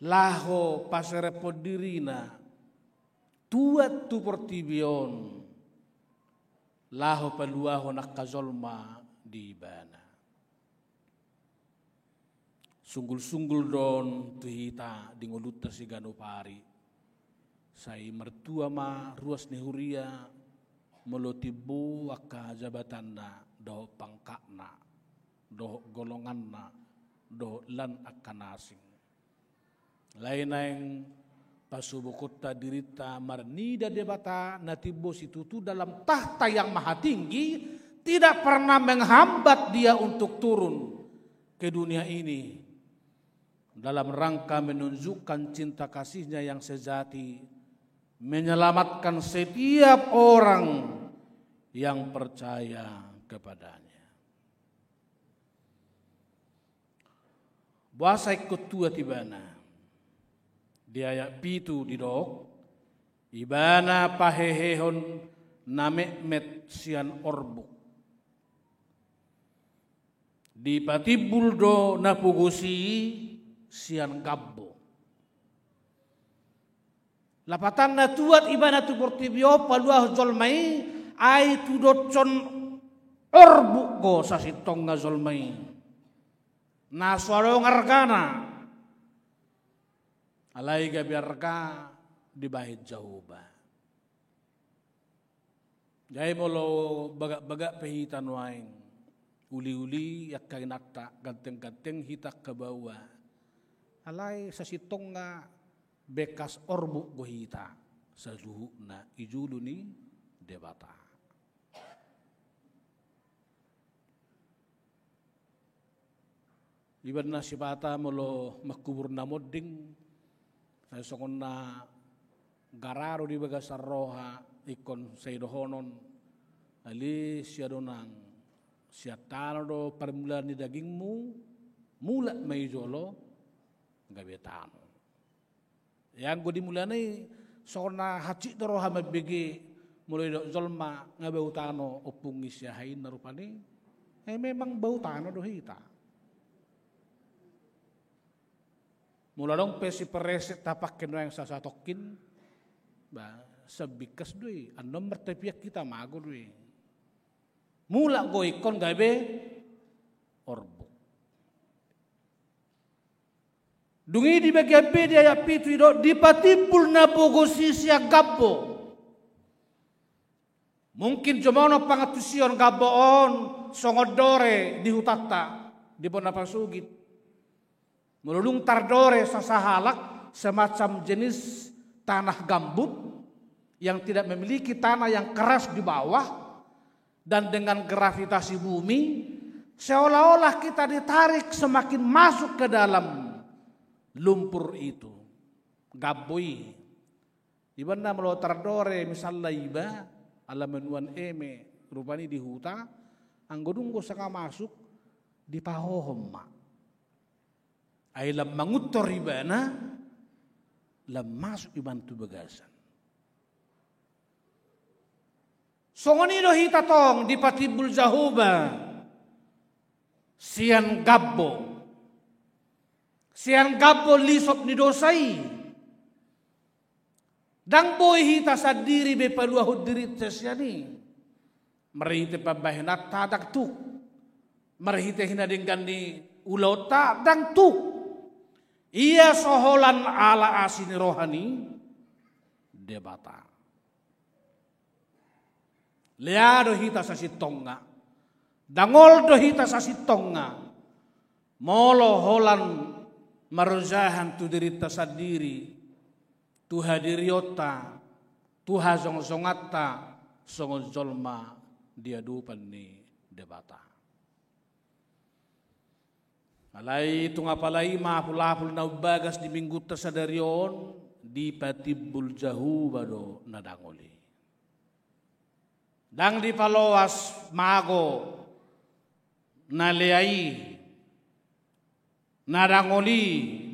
laho paserepon dirina tuat tu portibi on, laho paluahon angka jolma di ibana. Sunggul-sunggul do on tu hita di ngolunta siganup ari. Sai martua ma ruas ni huria molo timbo angka jabatanna dohot pangkatna, dohot golonganna, dohot lan angka na asing. Alai naeng pasubukhonta dirinta marnida Debata na timbo situtu dalam tahta yang maha tinggi, tidak pernah menghambat Dia untuk turun ke dunia ini dalam rangka menunjukkan cinta kasih-Nya yang sejati, menyelamatkan setiap orang yang percaya kepada-Nya. Boasa ingkon tuat Ibana? Di ayat pitu didok, Ibana pahehehon na metmet sian orbuk. Dipatimbul do na pogos i sian gambo. Lapatanna tuat Ibana tu portibi on paluahon jolma i, ai tudoshon orbuk do sasintongna jolma i. Na so adong argana, alai gabe arga dibahen Jahowa. Jadi molo bagak-bagak pe hita nuaeng, uli-uli angka inanta, ganteng-ganteng hita angka baoa, alai sasintongna bekas orbuk do hita saluhutna di jolo ni Debata. Ibana sipata molo mangkubur na monding, sai songon na gara do di bagasan roha, ingkon sai dohonon, ale sia donang, sian tano do parmulaan ni dagingmu, mulak ma i jolo gabe tano. Ia anggo di mulana i songon na hansit do roha mambege, molo didok jolma nga bau tano ompung i, sia hainna rupani. Eh, memang bau tano do hita. Molo adong pe sipereset tapangke nuaeng sasatongkin, ba, sambingkas do i, annon martapian hita mago do i. Mulak do ingkon gabe orbuk. Dung i di bagian B di ayat pitu didok, dipatimbul na pogos i sian gambo. Mungkin jumolo pangantusion gambo on songon dore di hutanta, di bona pasogit. Molo dung tardore sasahalak semacam jenis tanah gambut yang tidak memiliki tanah yang keras di bawah, dan dengan gravitasi bumi, seolah-olah kita ditarik semakin masuk ke dalam lumpur itu. Gambo i. Ibana molo tardore misalna iba, ala manuan eme rupani di huta, anggo dung do sanga masuk, dipahohom ma. Ai lam manguntor ibana, lam masuk ibana tu bagasan. Songon i do hita tong dipatimbul Jahowa sian gambo, sian gambo lisop ni dosa i. Ndang boi hita sandiri be paluahon dirinta sian i. Marhite pambahenanta ndang tuk, marhite hinadenggan ni ulaonta ndang tuk. Ia so holan ala asi ni roha ni Debata. Lea do hita sasintongna, dangol do hita sasintongna, molo holan marojahan tu dirinta sandiri, tu hadirionta, tu hajongjonganta songon jolma di adopan ni Debata. Alai tung apala i ma apul-apul na umbagas di minggunta sadari on, dipatimbul Jahowa do na dangol i. Ndang dipaloas mago na lea i, na dangol i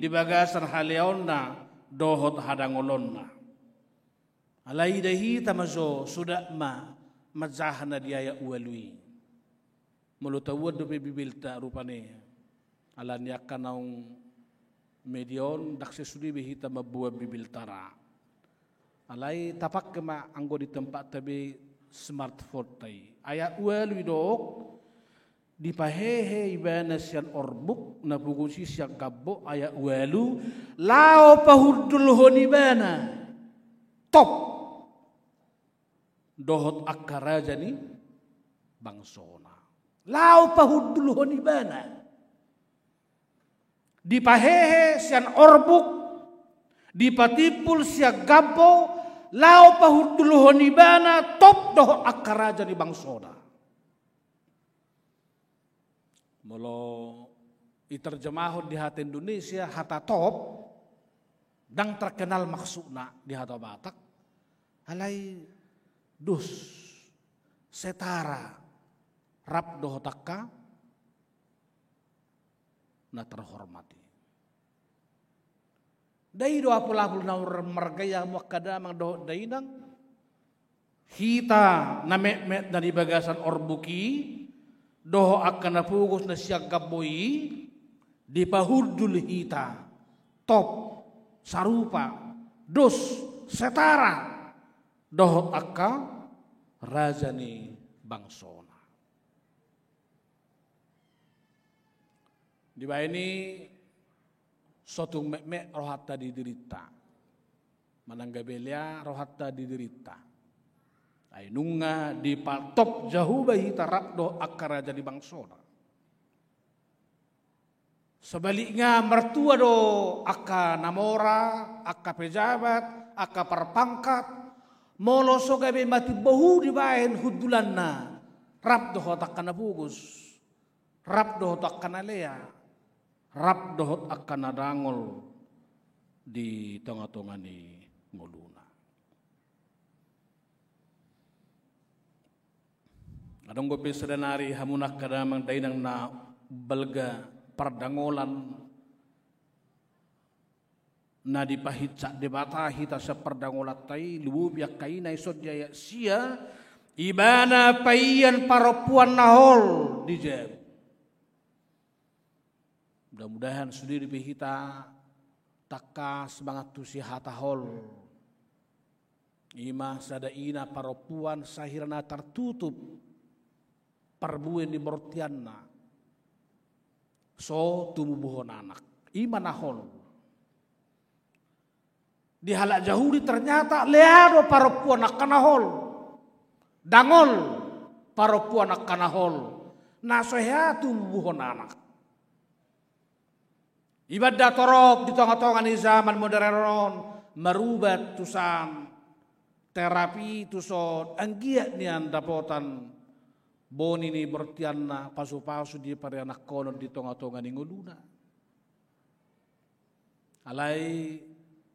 di bagasan haleaonna dohot hadangolonna. Alai ida hita ma jo, suda ma manjaha na di ayat ualu i. Molo tauan dope Bibelta rupani, alani angka naung media on ndang sesude be hita mamboan Bibelta ra. Alai tapangke ma anggo di tempatta be smartphoneta i. Ayat ualu i dok, dipahehe ibana sian orbuk na pogos i sian gambo, ayat ualu, laho pahundulhon ibana top dohot angka raja ni bangsona. Laho pahundulhon ibana. Dipahehe sian orbuk, dipatimbul sian gambo, laho pahundulhon ibana top dohot angka raja ni bangsona. Molo diterjemahon di hata Indonesia, hata top ndang terkenal maksudna di hata Batak, alai dos, setara rap dohot angka na terhormat i. Ndai do apul-apul na marga i, hamu angka damang dohot dainang, hita na metmet na di bagasan orbuk i dohot angka na pogos na sian gambo i, dipahundul hita top, sarupa, dos, setara dohot angka raja ni bangsona. Dibaen i, so tung metmet rohanta di dirinta, manang gabe lea rohanta di dirinta, ai nunga dipatop Jahowa hita rap dohot angka raja ni bangsona. Sebaliknya, martua do angka na mora, angka pejabat, angka parpangkat, molo so gabe matimbo dibaen hundulanna rap dohot angka na pogos, rap dohot angka na lea, rap dohot angka na dangol di tonga-tonga ni ngoluna. Adong dope sada nari hamu angka damang dainang na balga pardangolan na dipahinsat Debata hita sian pardangolanta i, lumobi angka i na dison di ayat sia, ibana paian parompuan na hol di jabu. Mudah-mudahan sude dope hita tangkas mangantusi hata hol. I ma sada ina parompuan sahira na tartutup parbue ni bortianna, so tumubuhon anak. I ma na hol. Di halak Jahudi ternyata lea do parompuan angka na hol. Dangol parompuan angka na hol, na so hea tumubuhon anak. Ibana torop di tonga-tonga ni zaman modern on, marubat tusan terapi, tuson anggiat nian dapotan boni ni bortianna, pasu-pasu di parianakhonon di tonga-tonga ni ngoluna. Alai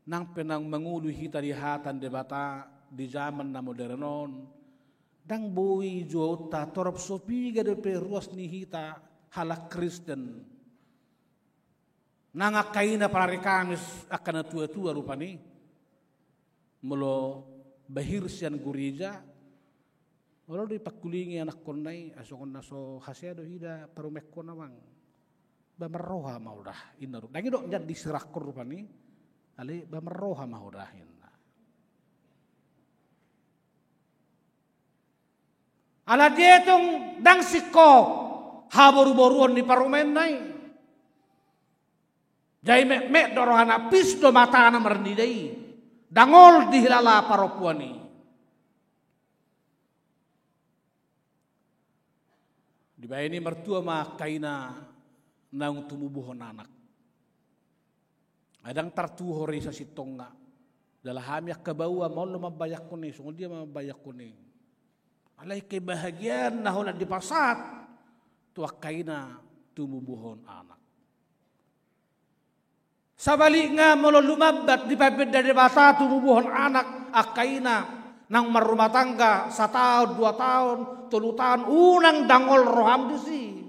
nang pe naung mangolu hita di hata ni Debata di zaman na modern on, ndang boi juaonta, torop so piga dope ruas ni hita halak Kristen. Nang angka ina parari Kamis, angka na tua-tua rupani, molo bahir sian gureja, Olo do dipangkulingi anakkonna i, ai songon na so hasea do hida parumaenkon amang. Ba marroha ma ho da, inna ro. Ndang i do jadi disirangkon rupani, alai ba marroha ma ho da, inna. Ala dietong ndang singkop haboruboruon ni parumaenna i. Jadi metmet do rohana, pis do matana marnida i. Dangol dihilala parompuan i. Dibaen i martua ma angka ina naung tumubuhon anak. Ai ndang tartuho re sasintongna. Jala hami angka baoa, maol do mambayangkon i, songon dia ma mambayangkon i. Alai kebahagiaan na holan dipasahat tu angka ina tumubuhon anak. Sabalikna, molo lumambat dipabenda Debata tumubuhon anak angka ina naung marrumah tangga sataon, dua taon, tolu taon, unang dangol roham disi.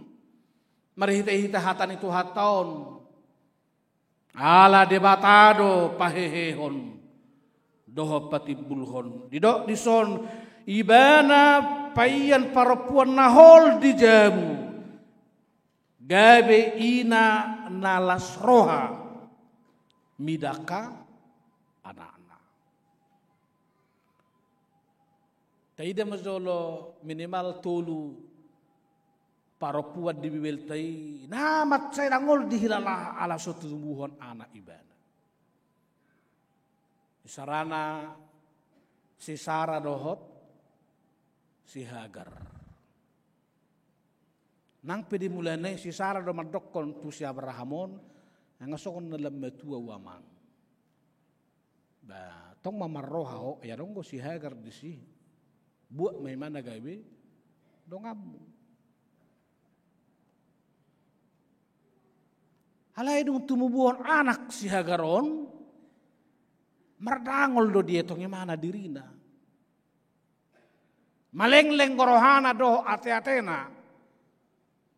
Marhitehite hata ni Tuhanta on. Ala Debata do pahehehon dohot patimbulhon. Didok dison, Ibana paian parompuan na hol di jabu, gabe ina na las roha midangka anakna. Taida ma jolo minimal tolu parompuan di Bibelta i na mansai dangol dihilala ala so tumubuhon anak ibana. Isarana si Sara dohot si Hagar. Nang pe di mulana i si Sara do mandokkon tu si Abraham on, nga songon na lam matua ho amang. Ba tong ma marroha ho, ia adong do si Hagar disi. Buat ma imana gabe donganmu. Alai dung tumubuhon anak si Hagar on, mardangol do dietong imana dirina. Malengleng rohana dohot ateatena.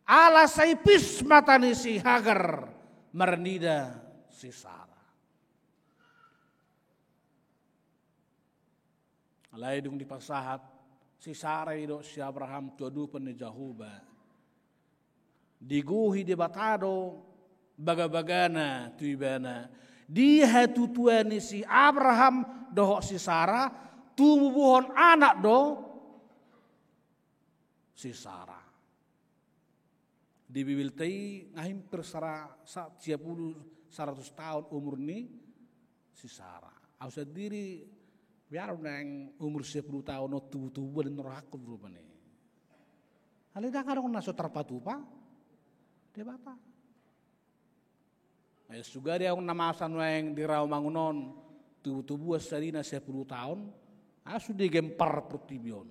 Ala sai pis mata ni si Hagar marnida si Sara. Alai dung dipasahat si Sara i dohot si Abraham tu adopan ni Jahowa, digohi Debata do bagabagana tu ibana. Di hatutuan ni si Abraham dohot si Sara, tumubuhon anak do si Sara. Di Bibelta i nga hampir sara-, sa-, sia pulu, saratus taon umur ni si Sara. Au sandiri, biar naeng umur sia pulu taon on tubutubuan, rohangku rupani. Alai ndang adong na so tarpatupa Debata. Ai sugari ahu na masa nuaeng di raomangun on, tubutubuan sadina sia pulu taon, asu digempar portibi on.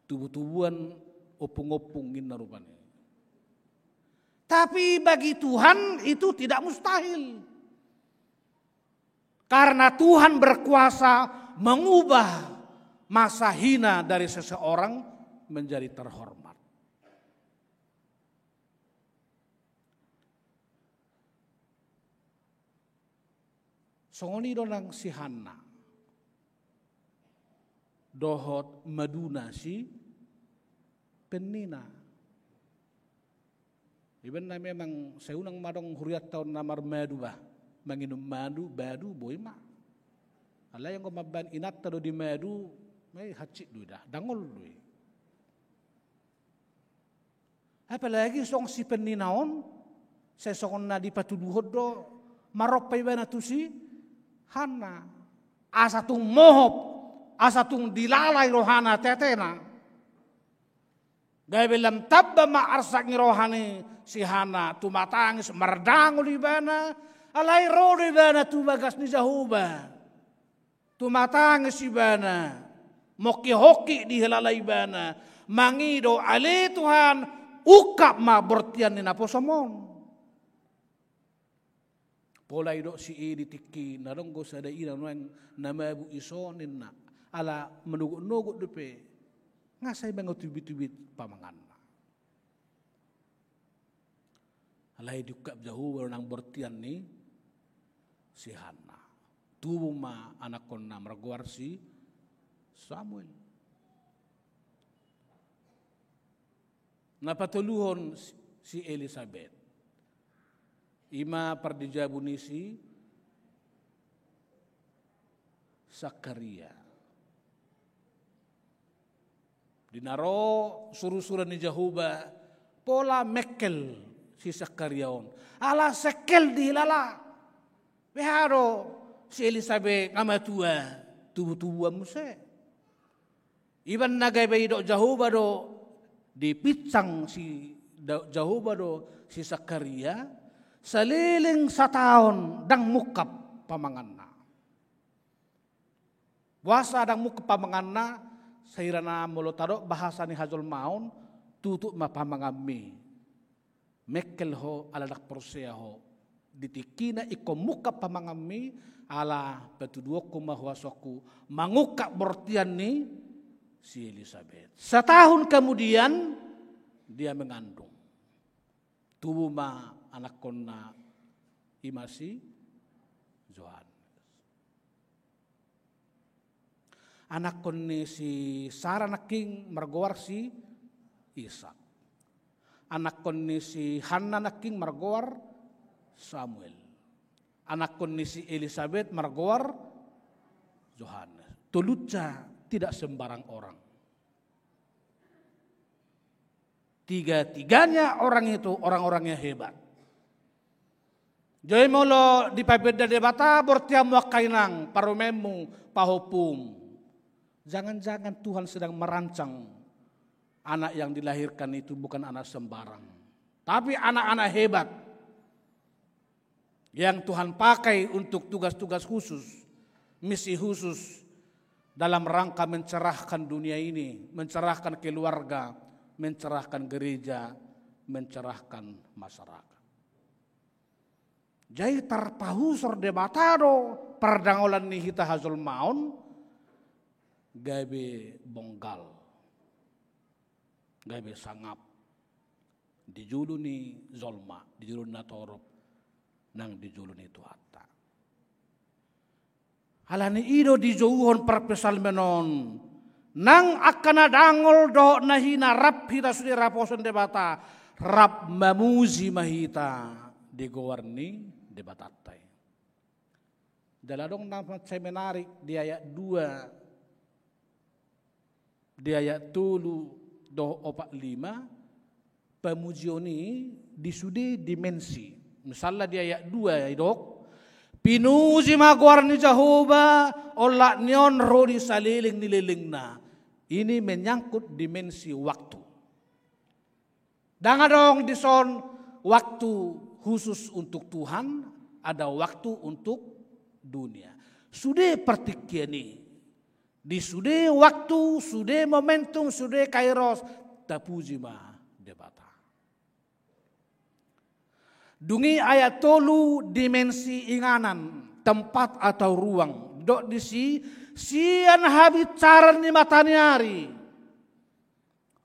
Tubutubuan ompung-ompung ninna rupani. Tapi bagi Tuhan itu tidak mustahil. Karena Tuhan berkuasa mengubah masa hina dari seseorang menjadi terhormat. Songon i do nang si Hanna dohot maduna si Penina. Ibaen na memang sai unang ma adong hurianta on na marmadu bah, manginum madu, madu boi ma. Alai anggo mambaen inanta do di madu, ai hansit do i da, dangol do i. Apalagi songon si Penina on, sai songon na dipatuduhon do, marompa ibana tu si Hanna. Asa tung mohop, asa tung dilalai rohana ateatena. Gabe lam tamba ma arsak ni roha ni si Hanna, tumatangis mardangol ibana, alai ro do ibana tu bagas ni Jahowa. Tumatangis ibana, mongkihongkih dihilala ibana, mangido, ale Tuhan, ungkap ma bortian ni naposom on. Pola didok si i di tingki, na adong do sada ina nuaeng na mabuk iso ninna, ala manogot-nogot dope, nga sai mangatubitubi pamanganna. Alai diungkap Jahowa do nang bortian ni si Hanna. Tubu ma anakkonna margoar si Samuel. Na patoluhon si, si Elisabet. I ma pardijabu ni si Sakaria. Di na ro surusuran ni Jahowa, pola mengkel si Sakaria on. Ala sengkel dihilala. Beha do si Elisabet nga matua, tubutubuan muse. Iba na gabe didok Jahowa do, dipinsang si da-, Jahowa do si Sakaria, saleleng sataon ndang mungkap pamanganna. Boasa ndang mungkap pamanganna? Sahira na molo tadok bahasa ni hajolmaon, tutup ma pamanganmi. Mengkel ho ala ndang porsea ho. Di tingkina ingkon mungkap pamanganmi, ala patuduhonku ma huasongku mangungkap bortian ni si Elisabet. Satahun kemudian dia mengandung. Tubu ma anakkonna, i ma si Johannes. Anakkon ni si Sara nangkin margoar si Ishak. Anakkon ni si Hanna nangkin margoar Samuel. Anakkon ni si Elisabet margoar Johannes. Tolunsa tidak sembarang orang. Tiga-tiganya orang itu orang-orang yang hebat. Jadi molo dipabenda Debata bortianmu angka inang, parumaenmu, pahompum. Jangan-jangan Tuhan sedang merancang anak yang dilahirkan itu bukan anak sembarang, tapi anak-anak hebat yang Tuhan pakai untuk tugas-tugas khusus, misi khusus dalam rangka mencerahkan dunia ini, mencerahkan keluarga, mencerahkan gereja, mencerahkan masyarakat. Jadi tarpahusor Debata do pardangolan ni hita hajolmaon gabe bonggal, gabe sangap di jolo ni jolma, di jolo ni natorop nang di jolo ni Tuhanta. Alani i do dijouhon parpsalmen on, nang angka na dangol dohot na hina rap hita sude raposan Debata, rap mamuji ma hita di goar ni Debatanta i. Jala adong na mansai menarik di ayat dua, di ayat tolu dohot opat lima, pamujion i di sude dimensi. Misalna di ayat dua didok, pinuji ma goar ni Jahowa, olat ni on ro di saleleng ni lelengna. Ini menyangkut dimensi waktu. Ndang adong dison waktu khusus untuk Tuhan, ada waktu untuk dunia. Sude partingkian i. Di sude waktu, sude momentum, sude kairos, tapuji ma Debata. Dung i ayat tolu, dimensi inganan, tempat atau ruang. Didok disi, sian habinsaran ni mata ni ari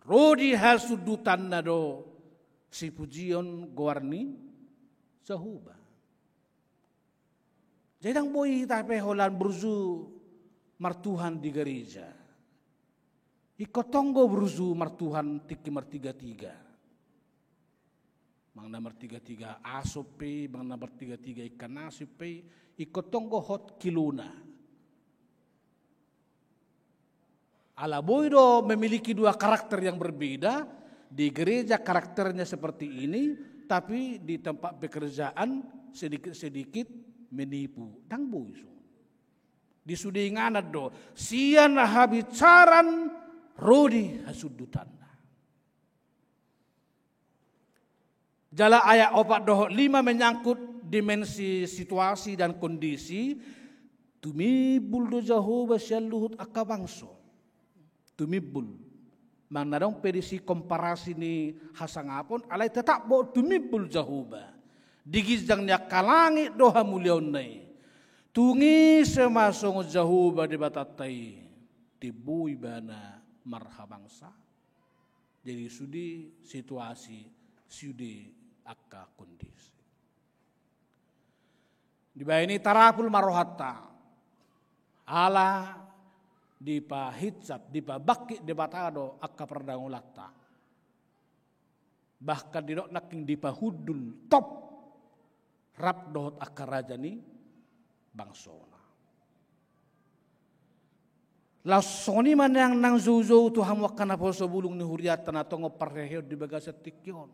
ro di hasundutanna do sipujion goar ni Jahowa. Jadi ndang boi hita pe holan burju martuhan di gareja. Ingkon tong do burju martuhan tingki martigatiga. Manang na martigatiga aso pe, manang na martigatiga ikan asin pe, ingkon tong do hot kilona. Ala boi do memiliki dua karakter yang berbeda, di gereja karakternya seperti ini, tapi di tempat pekerjaan sedikit-sedikit menipu. Ndang boi songon i. Di sude inganan do, sian habinsaran ro di hasundutanna. Jala ayat opat dohot lima menyangkut dimensi situasi dan kondisi. Tumimbul do Jahowa sian luhut angka bangso. Tumimbul. Manang na adong pe disi komparasi ni hasangapon, alai tetap do tumimbul Jahowa. Di ginjang ni angka langit do hamuliaonna i. Tung ise ma songon Jahowa Debatanta i, timbo ibana marhabangsa. Jadi sude situasi, sude angka kondisi. Dibahen i tarapul ma rohanta. Ala dipahinsat, dipabangkit Debata do angka pardangolanta. Bahkan didok nangkin dipahundul top rap dohot angka raja ni bangsona. Laos songon i ma nian nang joujou tu hamu angka naposobulung ni hurianta na tongon parheheon di bagasan tingki on.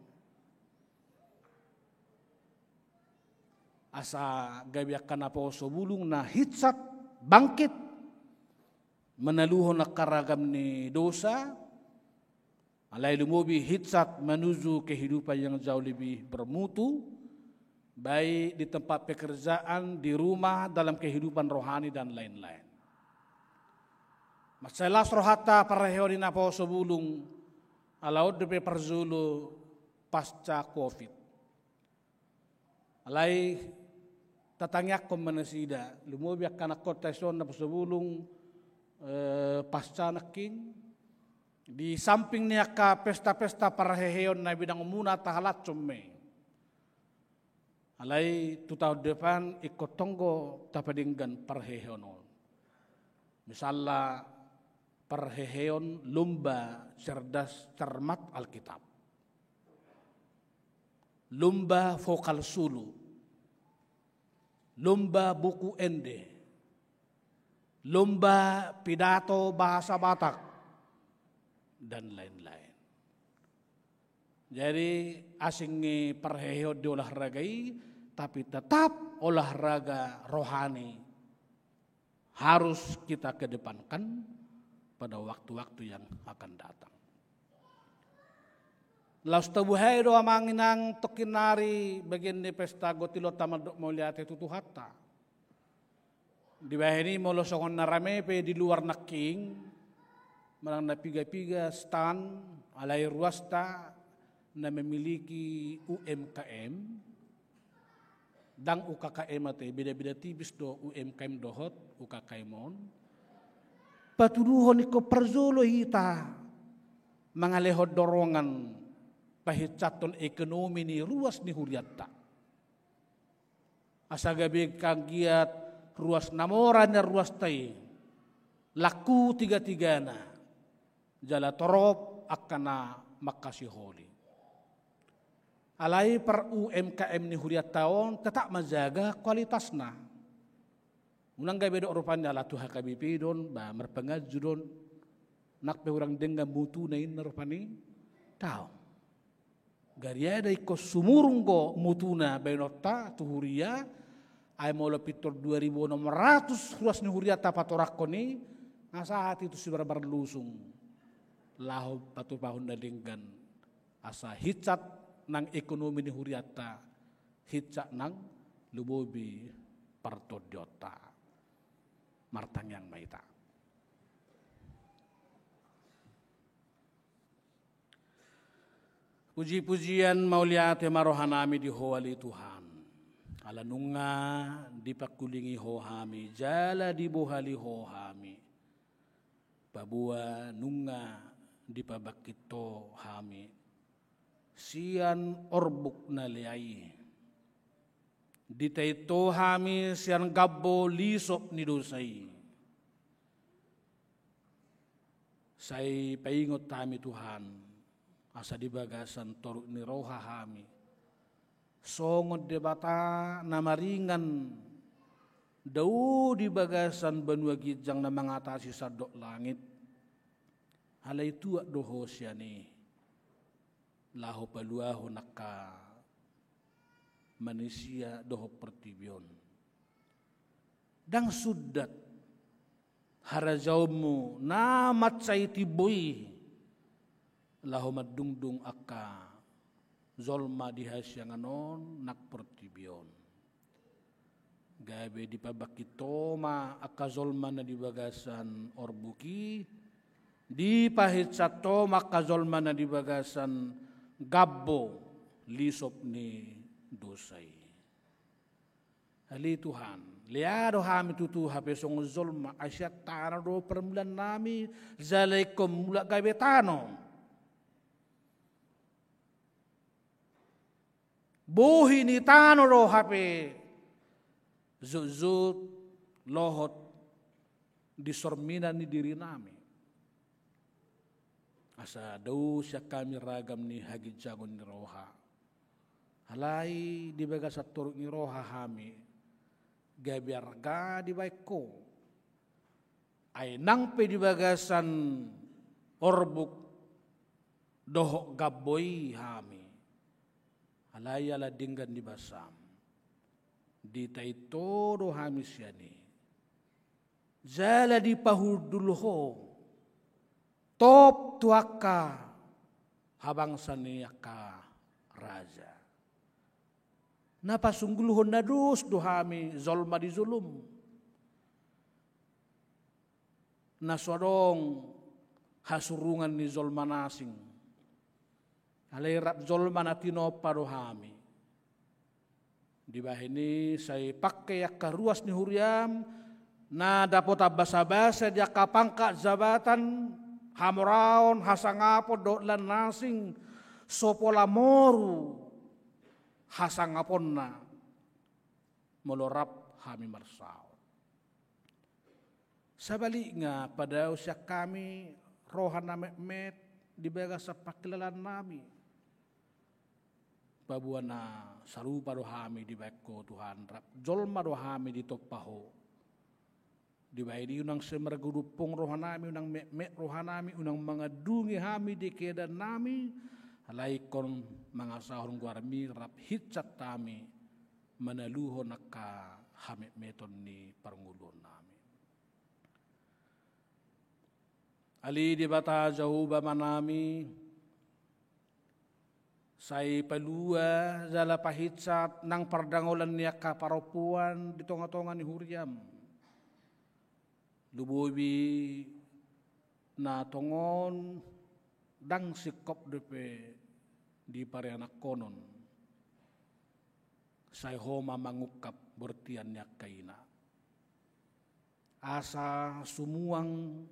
Asa gabe angka naposobulung na hinsat, bangkit, manaluhon angka ragam ni dosa, alai lumobi hinsat menuju kehidupan yang jauh lebih bermutu, baik di tempat pekerjaan, di rumah, dalam kehidupan rohani, dan lain-lain. Mansai las rohanta parheheon ni naposobulung, ala on dope parjolo pasca covid. Alai tatangiangkon ma nasida, lumobi angka anakhonta dison naposobulung, eh, pasca nangkin, di samping ni angka pesta-pesta parheheon na bidang muna tahalashon ma i. Alai tu taon depan ingkon tong do tapadenggan parheheon on. Misalna parheheon lomba cerdas cermat Alkitab. Lomba vokal solo. Lomba buku ende. Lomba pidato bahasa Batak. Dan lain-lain. Jadi asing ni parheheon di olahraga i, tapi tetap olahraga rohani harus kita kedepankan pada waktu-waktu yang akan datang. Laos tabuhai do amang inang tongkin nari bagian ni pesta gotilonta mandok mauliate tu Tuhanta. Dibahen i molo songon na rame pe di luar nangkin, manang na piga-piga stan, alai ruasta na memiliki U M K M, ndang U K K M ate, beda-beda tipis do U M K M dohot U K K M on. Patuduhon ingkon parjolo hita mangalehon dorongan pahinsathon ekonomi ni ruas ni hurianta. Asa gabe anggiat ruas na mora nian ruasta i, laku tiga-tigana, jala torop angka na mangkasiholi. Alai par U M K M ni hurianta on tetap manjaga kualitasna. Unang gabe didok rupani ala tu H K B P do on, ba marpanganju do on, nang pe hurang denggan mutuna inna rupani. Daong. Gariada ingkon sumurung do mutuna baenonta tu huria, ai molo pintor dua ribu enam ratus ruas ni hurianta patorangkon i, nga sahat i tu sibarbar lusung. Laho patupahon na denggan, asa hinsat nang ekonomi ni hurianta, hinsat nang lumobi partondionta. Martangiang ma hita. Puji-pujian mauliate ma rohanami di Ho ale Tuhan. Ala nunga dipangkulingi Ho hami, jala dibohali Ho hami. Paboa nunga dipabangkit Ho hami sian orbuk na lea i. Ditait Ho hami sian gambo lisop ni dosa i. Sai paingot hami Tuhan, asa di bagasan toruk ni roha hami songon Debata na maringan dao di bagasan banua ginjang na mangatasi sandok langit. Alai tuat do Ho sian i laho paluahon angka manisia dohot portibi on. Ndang sundat harajaonmu na mansai timbo i laho mandungdung angka jolma di hasiangan on nang portibi on. Gabe dipabangkit Ho ma angka jolma na di bagasan orbuk i, dipahinsat Ho ma angka jolma na di bagasan gambo lisop ni dosa i. Ale Tuhan, lea do hami tutu hape songon jolma, ai sian tano do parmulaannami, jala ingkon mulak gabe tano. Bohi ni tano do hape jotjot lohot di sorminan ni dirinami. Asa dao sian hami ragam ni haginjangon ni roha. Alai di bagasan toruk ni roha hami gabe arga dibaen Ho. Ai nang pe di bagasan orbuk dohot gambo i hami, alai ala denggan ni basam, ditainto do hami sian i. Jala dipahundul Ho top tu angka habangsa ni angka raja. Na pasunggulhon na dos do hami jolma di jolom. Na so adong hasurungan ni jolma na asing. Alai rap jolma na tinompa do hami. Dibahen i sai pangke angka ruas ni huriam, na dapotan basabasa di angka pangkat jabatan, hamoraon, hasangapon dohot lan na asing, so pola moru hasangaponna molo rap hami marsaor. Sabalikna, padao sian hami roha na metmet di bagasan pangkilalaannami. Paboa na sarupa do hami dibaen Ho Tuhan, rap jolma do hami ditompa Ho. Dibahen i unang sai margadumpung rohanami, unang metmet rohanami, unang mangandungi hami di keadaannami, alai ingkon mangasahon goarmi rap hinsat hami manaluhon angka hametmeton ni parngoluonnami. Ale Debata Jahowa Amanami, sai palua jala pahinsat nang pardangolan ni angka parompuan di tongatonga ni huriam. Lumobi na tongon ndang singkop dope di parianakhonon. Sai Ho ma mangungkap bortian ni angka ina. Asa sumuang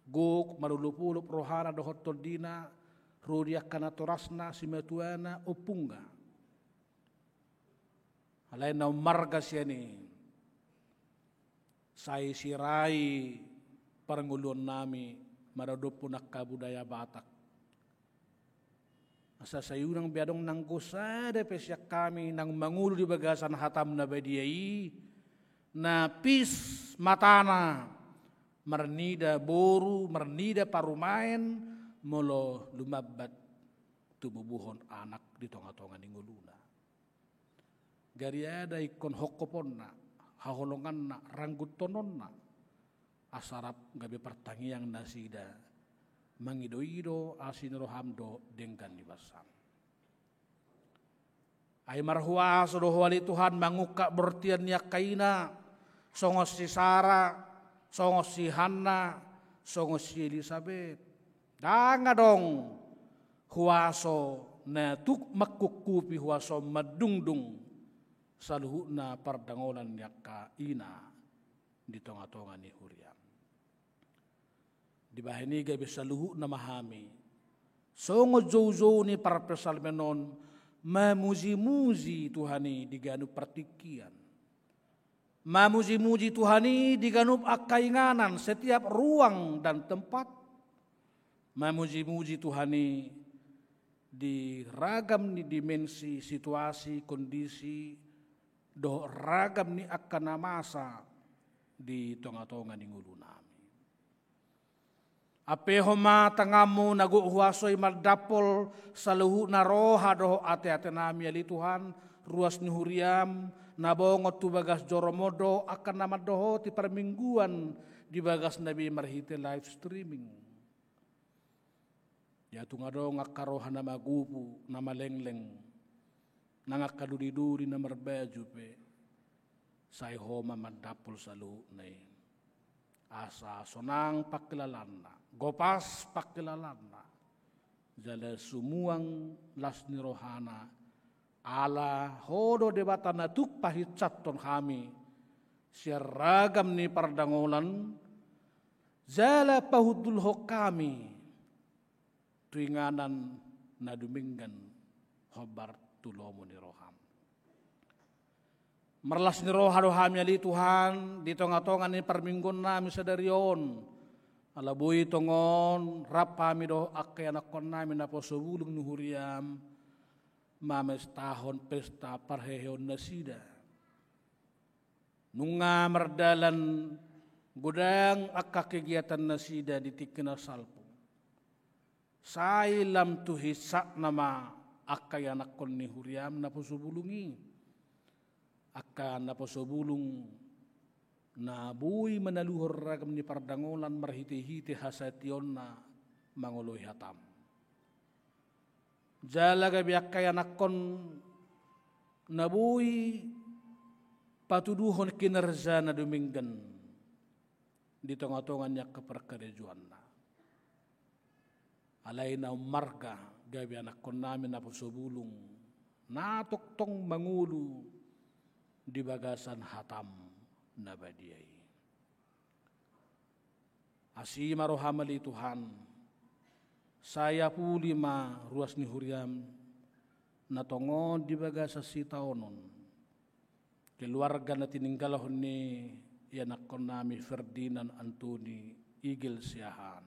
gok, marolopolop rohana dohot tondina ro di angka natorasna, simatuana, ompungna. Alai na ummarga sian i, sai sirai parngoluonnami maradophon angka budaya Batak. Asa sai unang be adong nanggo sada pe sian hami naung mangolu di bagasan hatam na badia i, na pis matana marnida boru, marnida parumaen, molo lumambat tumubuhon anak di tongatonga ni ngoluna. Gariada ingkon hongkoponna, haholonganna, rangguthononna, asa rap gabe partangiang nasida mangidoido asi ni roham dohot denggan ni basam. Ai marhuaso do Ho ale Tuhan mangungkap bortian ni angka ina, songon si Sara, songon si Hanna, songon si Elisabet. Ndang adong huaso na tuk mangkungkupi huaso mandungdung saluhutna pardangolan ni angka ina di tongatonga ni huriam. Dibahen i gabe saluhutna ma hami songon joujou ni parpsalmen on, mamujimuji Tuhan i di ganup partingkian. Mamujimuji Tuhan i di ganup angka inganan, setiap ruang dan tempat. Mamujimuji Tuhan i di ragam ni dimensi, situasi, kondisi, dohot ragam ni angka na masa di tongatonga ni ngolunami. Ampehon ma tanganmu na gok huaso i mandampol saluhutna roha dohot ateatenami ale Tuhan, ruas ni huriam, na bongot tu bagas joroMon dohot angka na mandohoti parmingguan di bagasna be marhite live streaming. Ia tung adong angka roha na magopu, na malengleng, nang angka duliduli na marbaju pe, sai Ho ma mandampol saluhutna i. Asa sonang pangkilalaanna, gopas pangkilalaanna, jala sumuang las ni rohana, ala Ho do Debata na tuk pahinsathon hami sian ragam ni pardangolan, jala pahundulhon hami tu inganan na dumenggan hombar tu lomo ni roham. Marlas ni roha do hami ale Tuhan, di tongatonga ni parmingguannami sadari on, Ala boi tongon rap hami dohot angka ianakkonnami naposo bulung ni huriam mamestahon pesta parheheonnasida. Nunga mardalan godang angka kegiatannasida di tingki na salpu. Sai lam tu hisapna ma angka ianakkon ni huriam naposo bulung i. Angka naposo bulung na boi manaluhon ragam ni pardangolan marhitehite hasatiaonna mangoloi hatam. Jala gabe angka ianakkon na boi patuduhon kinerja na dumenggan di tongatonga ni angka parkarejoanna. Alai na ummarga gabe ianakkonnami naposo bulung na tongtong mangolu di bagasan hatam na badia i. Asi ma roham ale Tuhan, sai apuli ma ruas ni huriam na tongon di bagasan sitaonon. Keluarga na tininggalhon ni ianakkonnami Ferdinand Antoni Igel Siahaan.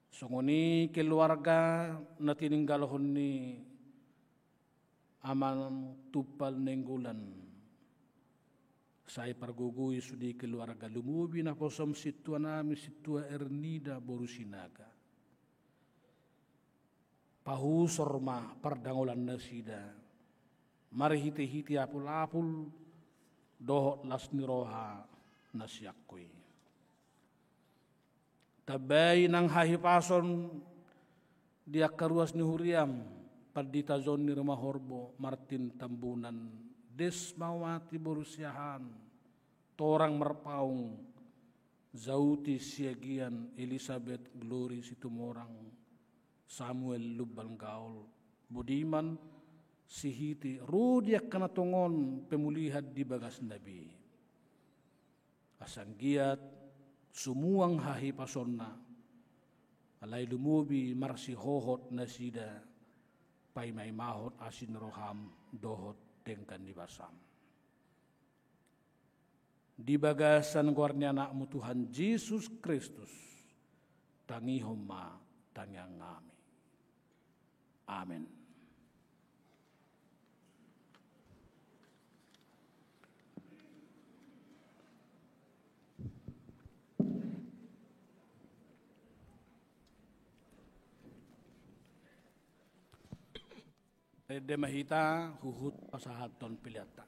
Songon i keluarga na tininggalhon ni Amang Tumpal Nainggolan. Sai pargogoi sude keluarga, lumobi naposom sintuanami sintua Ernida boru Sinaga. Pahusor ma pardangolan nasida marhitehite apulapul dohot las ni roha na sian Ho i. Tambai nang hahipason di angka ruas ni huriam, Pandita John Nirmahorbo, Martin Tambunan, Desmawati boru Siahaan, Torang Marpaung, Jauti Siagian, Elisabet Glory Situmorang, Samuel Lumban Gaol, Budiman Sihite, ro di angka na tongon pemulihan di bagasna be. Asa anggiat sumuang hahipasonna, alai lumobi marsihohot nasida paimaimahon asi ni roham dohot denggan ni basam. Di bagasan goar ni Anakmu Tuhan Jesus Kristus, tangihon ma tangiangnami. Amen. Rende ma hita huhut pasahathon peleanta.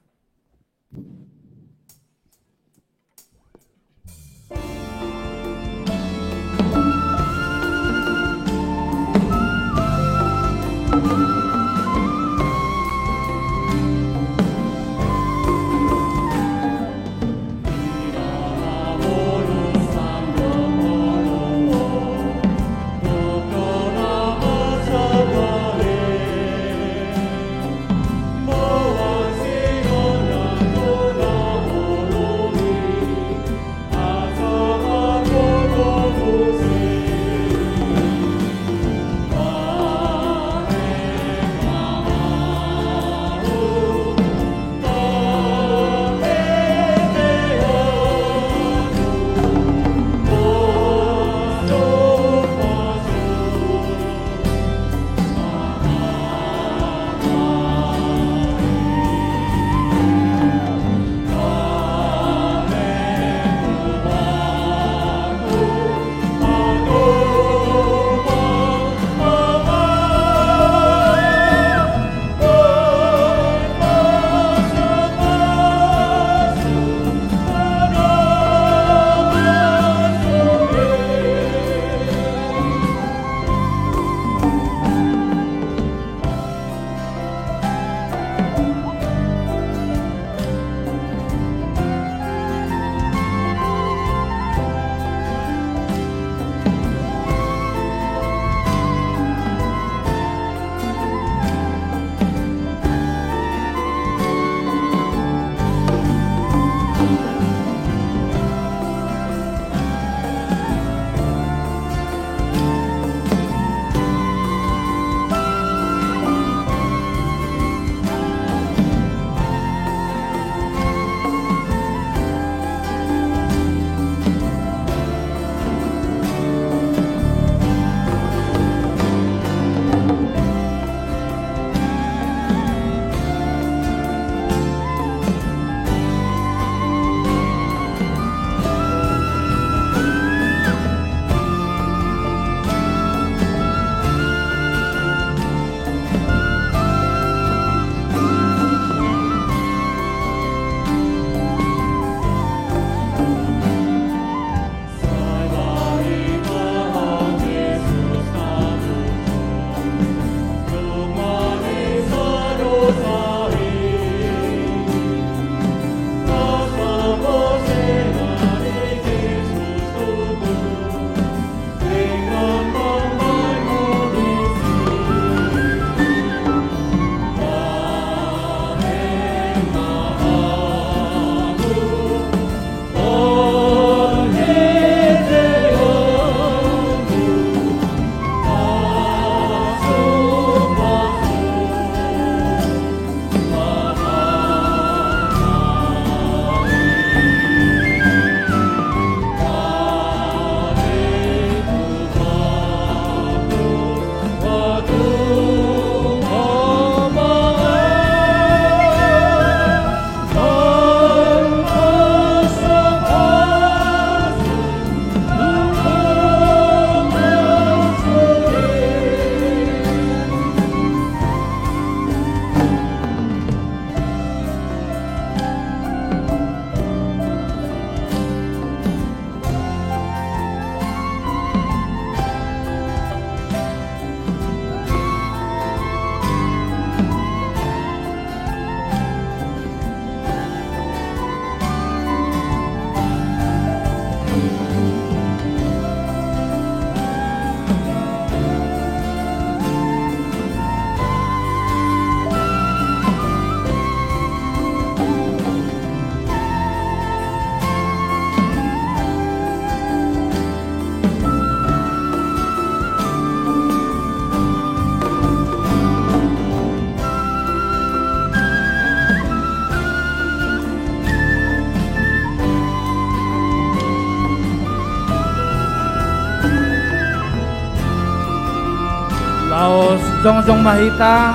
Laos jongjong ma hita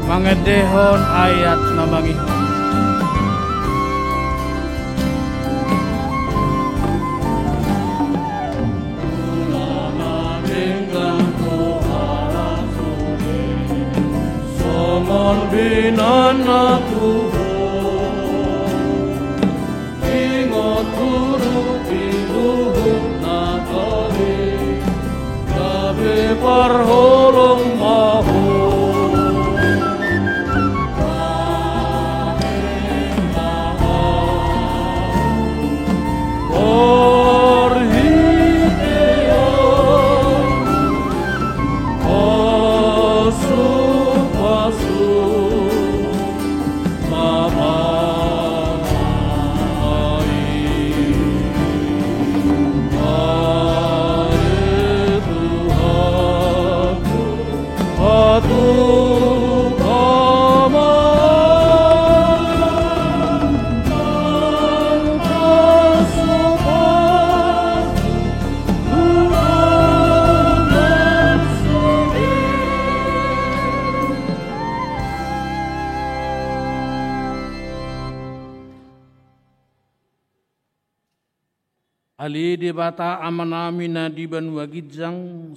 mangendehon ayat na mangihut. Songon binan na tubu. Ingot huruf di luhut na tole, gabe parholong ma ho. Parhitean pasupasu. Ale Debata Amanami na di banua ginjang,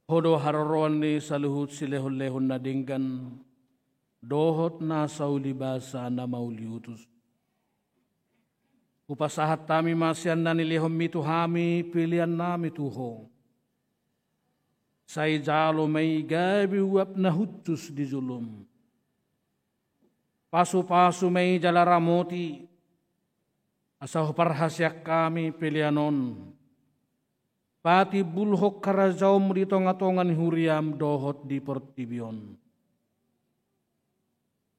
Ho do haroroan ni saluhut silehonlehon na denggan dohot na sauli basa na mauliutus. Hupasahat hami ma sian na nilehonmi tu hami peleannami tu Ho. Sai jalo ma i gabe uap na hushus di jolom. Pasupasu ma i jala ramoti, asa huparhaseang hami pelean on patimbulhon harajaonmu di tongatonga ni huriam dohot di portibi on.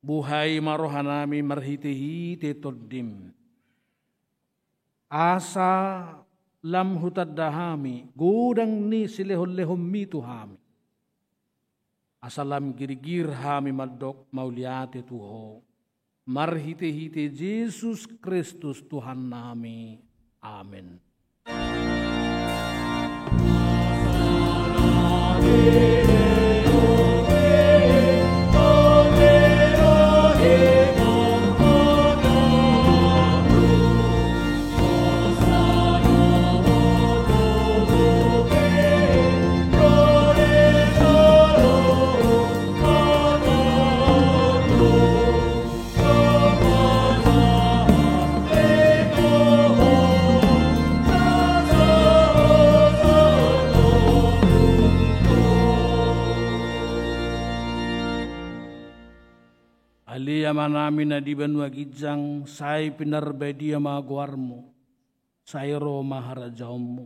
Buhai ma rohanami marhitehite Tondim, asa lam hutanda hami godang ni silehonlehonmi tu hami. Asa lam girgir hami mandok mauliate tu Ho, marhitehite Jesus Kristus Tuhannami. Amen. Ale Amanami na di banua ginjang, sai pinarbadia ma goarmu, sai ro ma harajaonmu,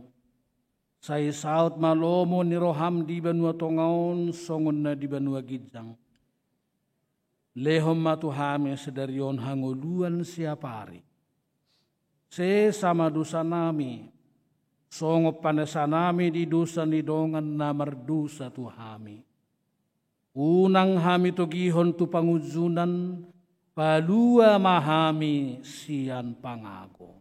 sai saut ma lomo ni roham di banua tonga on songon na di banua ginjang. Lehon ma tu hami sadari on hangoluan siapari. Sesa ma dosanami, songon panesanami di dosa ni dongan na mardosa tu hami. Unang hami togihon tu pangunjunan, palua ma hami sian pangago.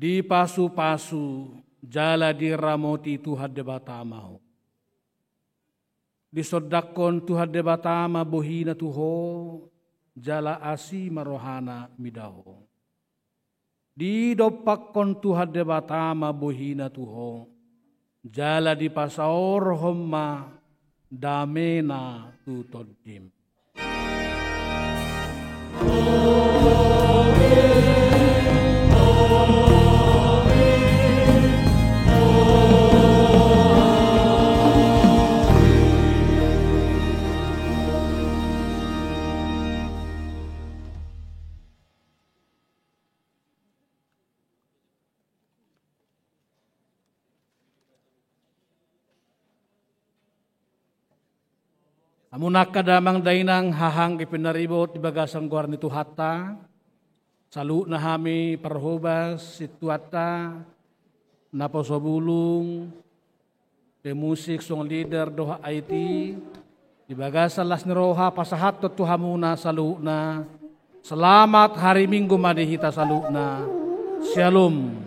Dipasupasu jala diramoti Tuhan Debata ma ho. Disondangkon Tuhan Debata ma bohina tu ho, jala asi ma rohana mida ho. Didompakkon Tuhan Debata ma bohina tu ho, jala dipasaorhon ma damena tu tondim. Hamu angka damang dainang, haha anggi pinaribot di bagasan goar ni Tuhanta, saluhutna hami parhobas, sintuanta, naposo bulung, pemusik, song leader dohot I T, di bagasan las ni roha pasahathon tu hamuna saluhutna. Selamat hari Minggu ma di hita saluhutna. Syalom.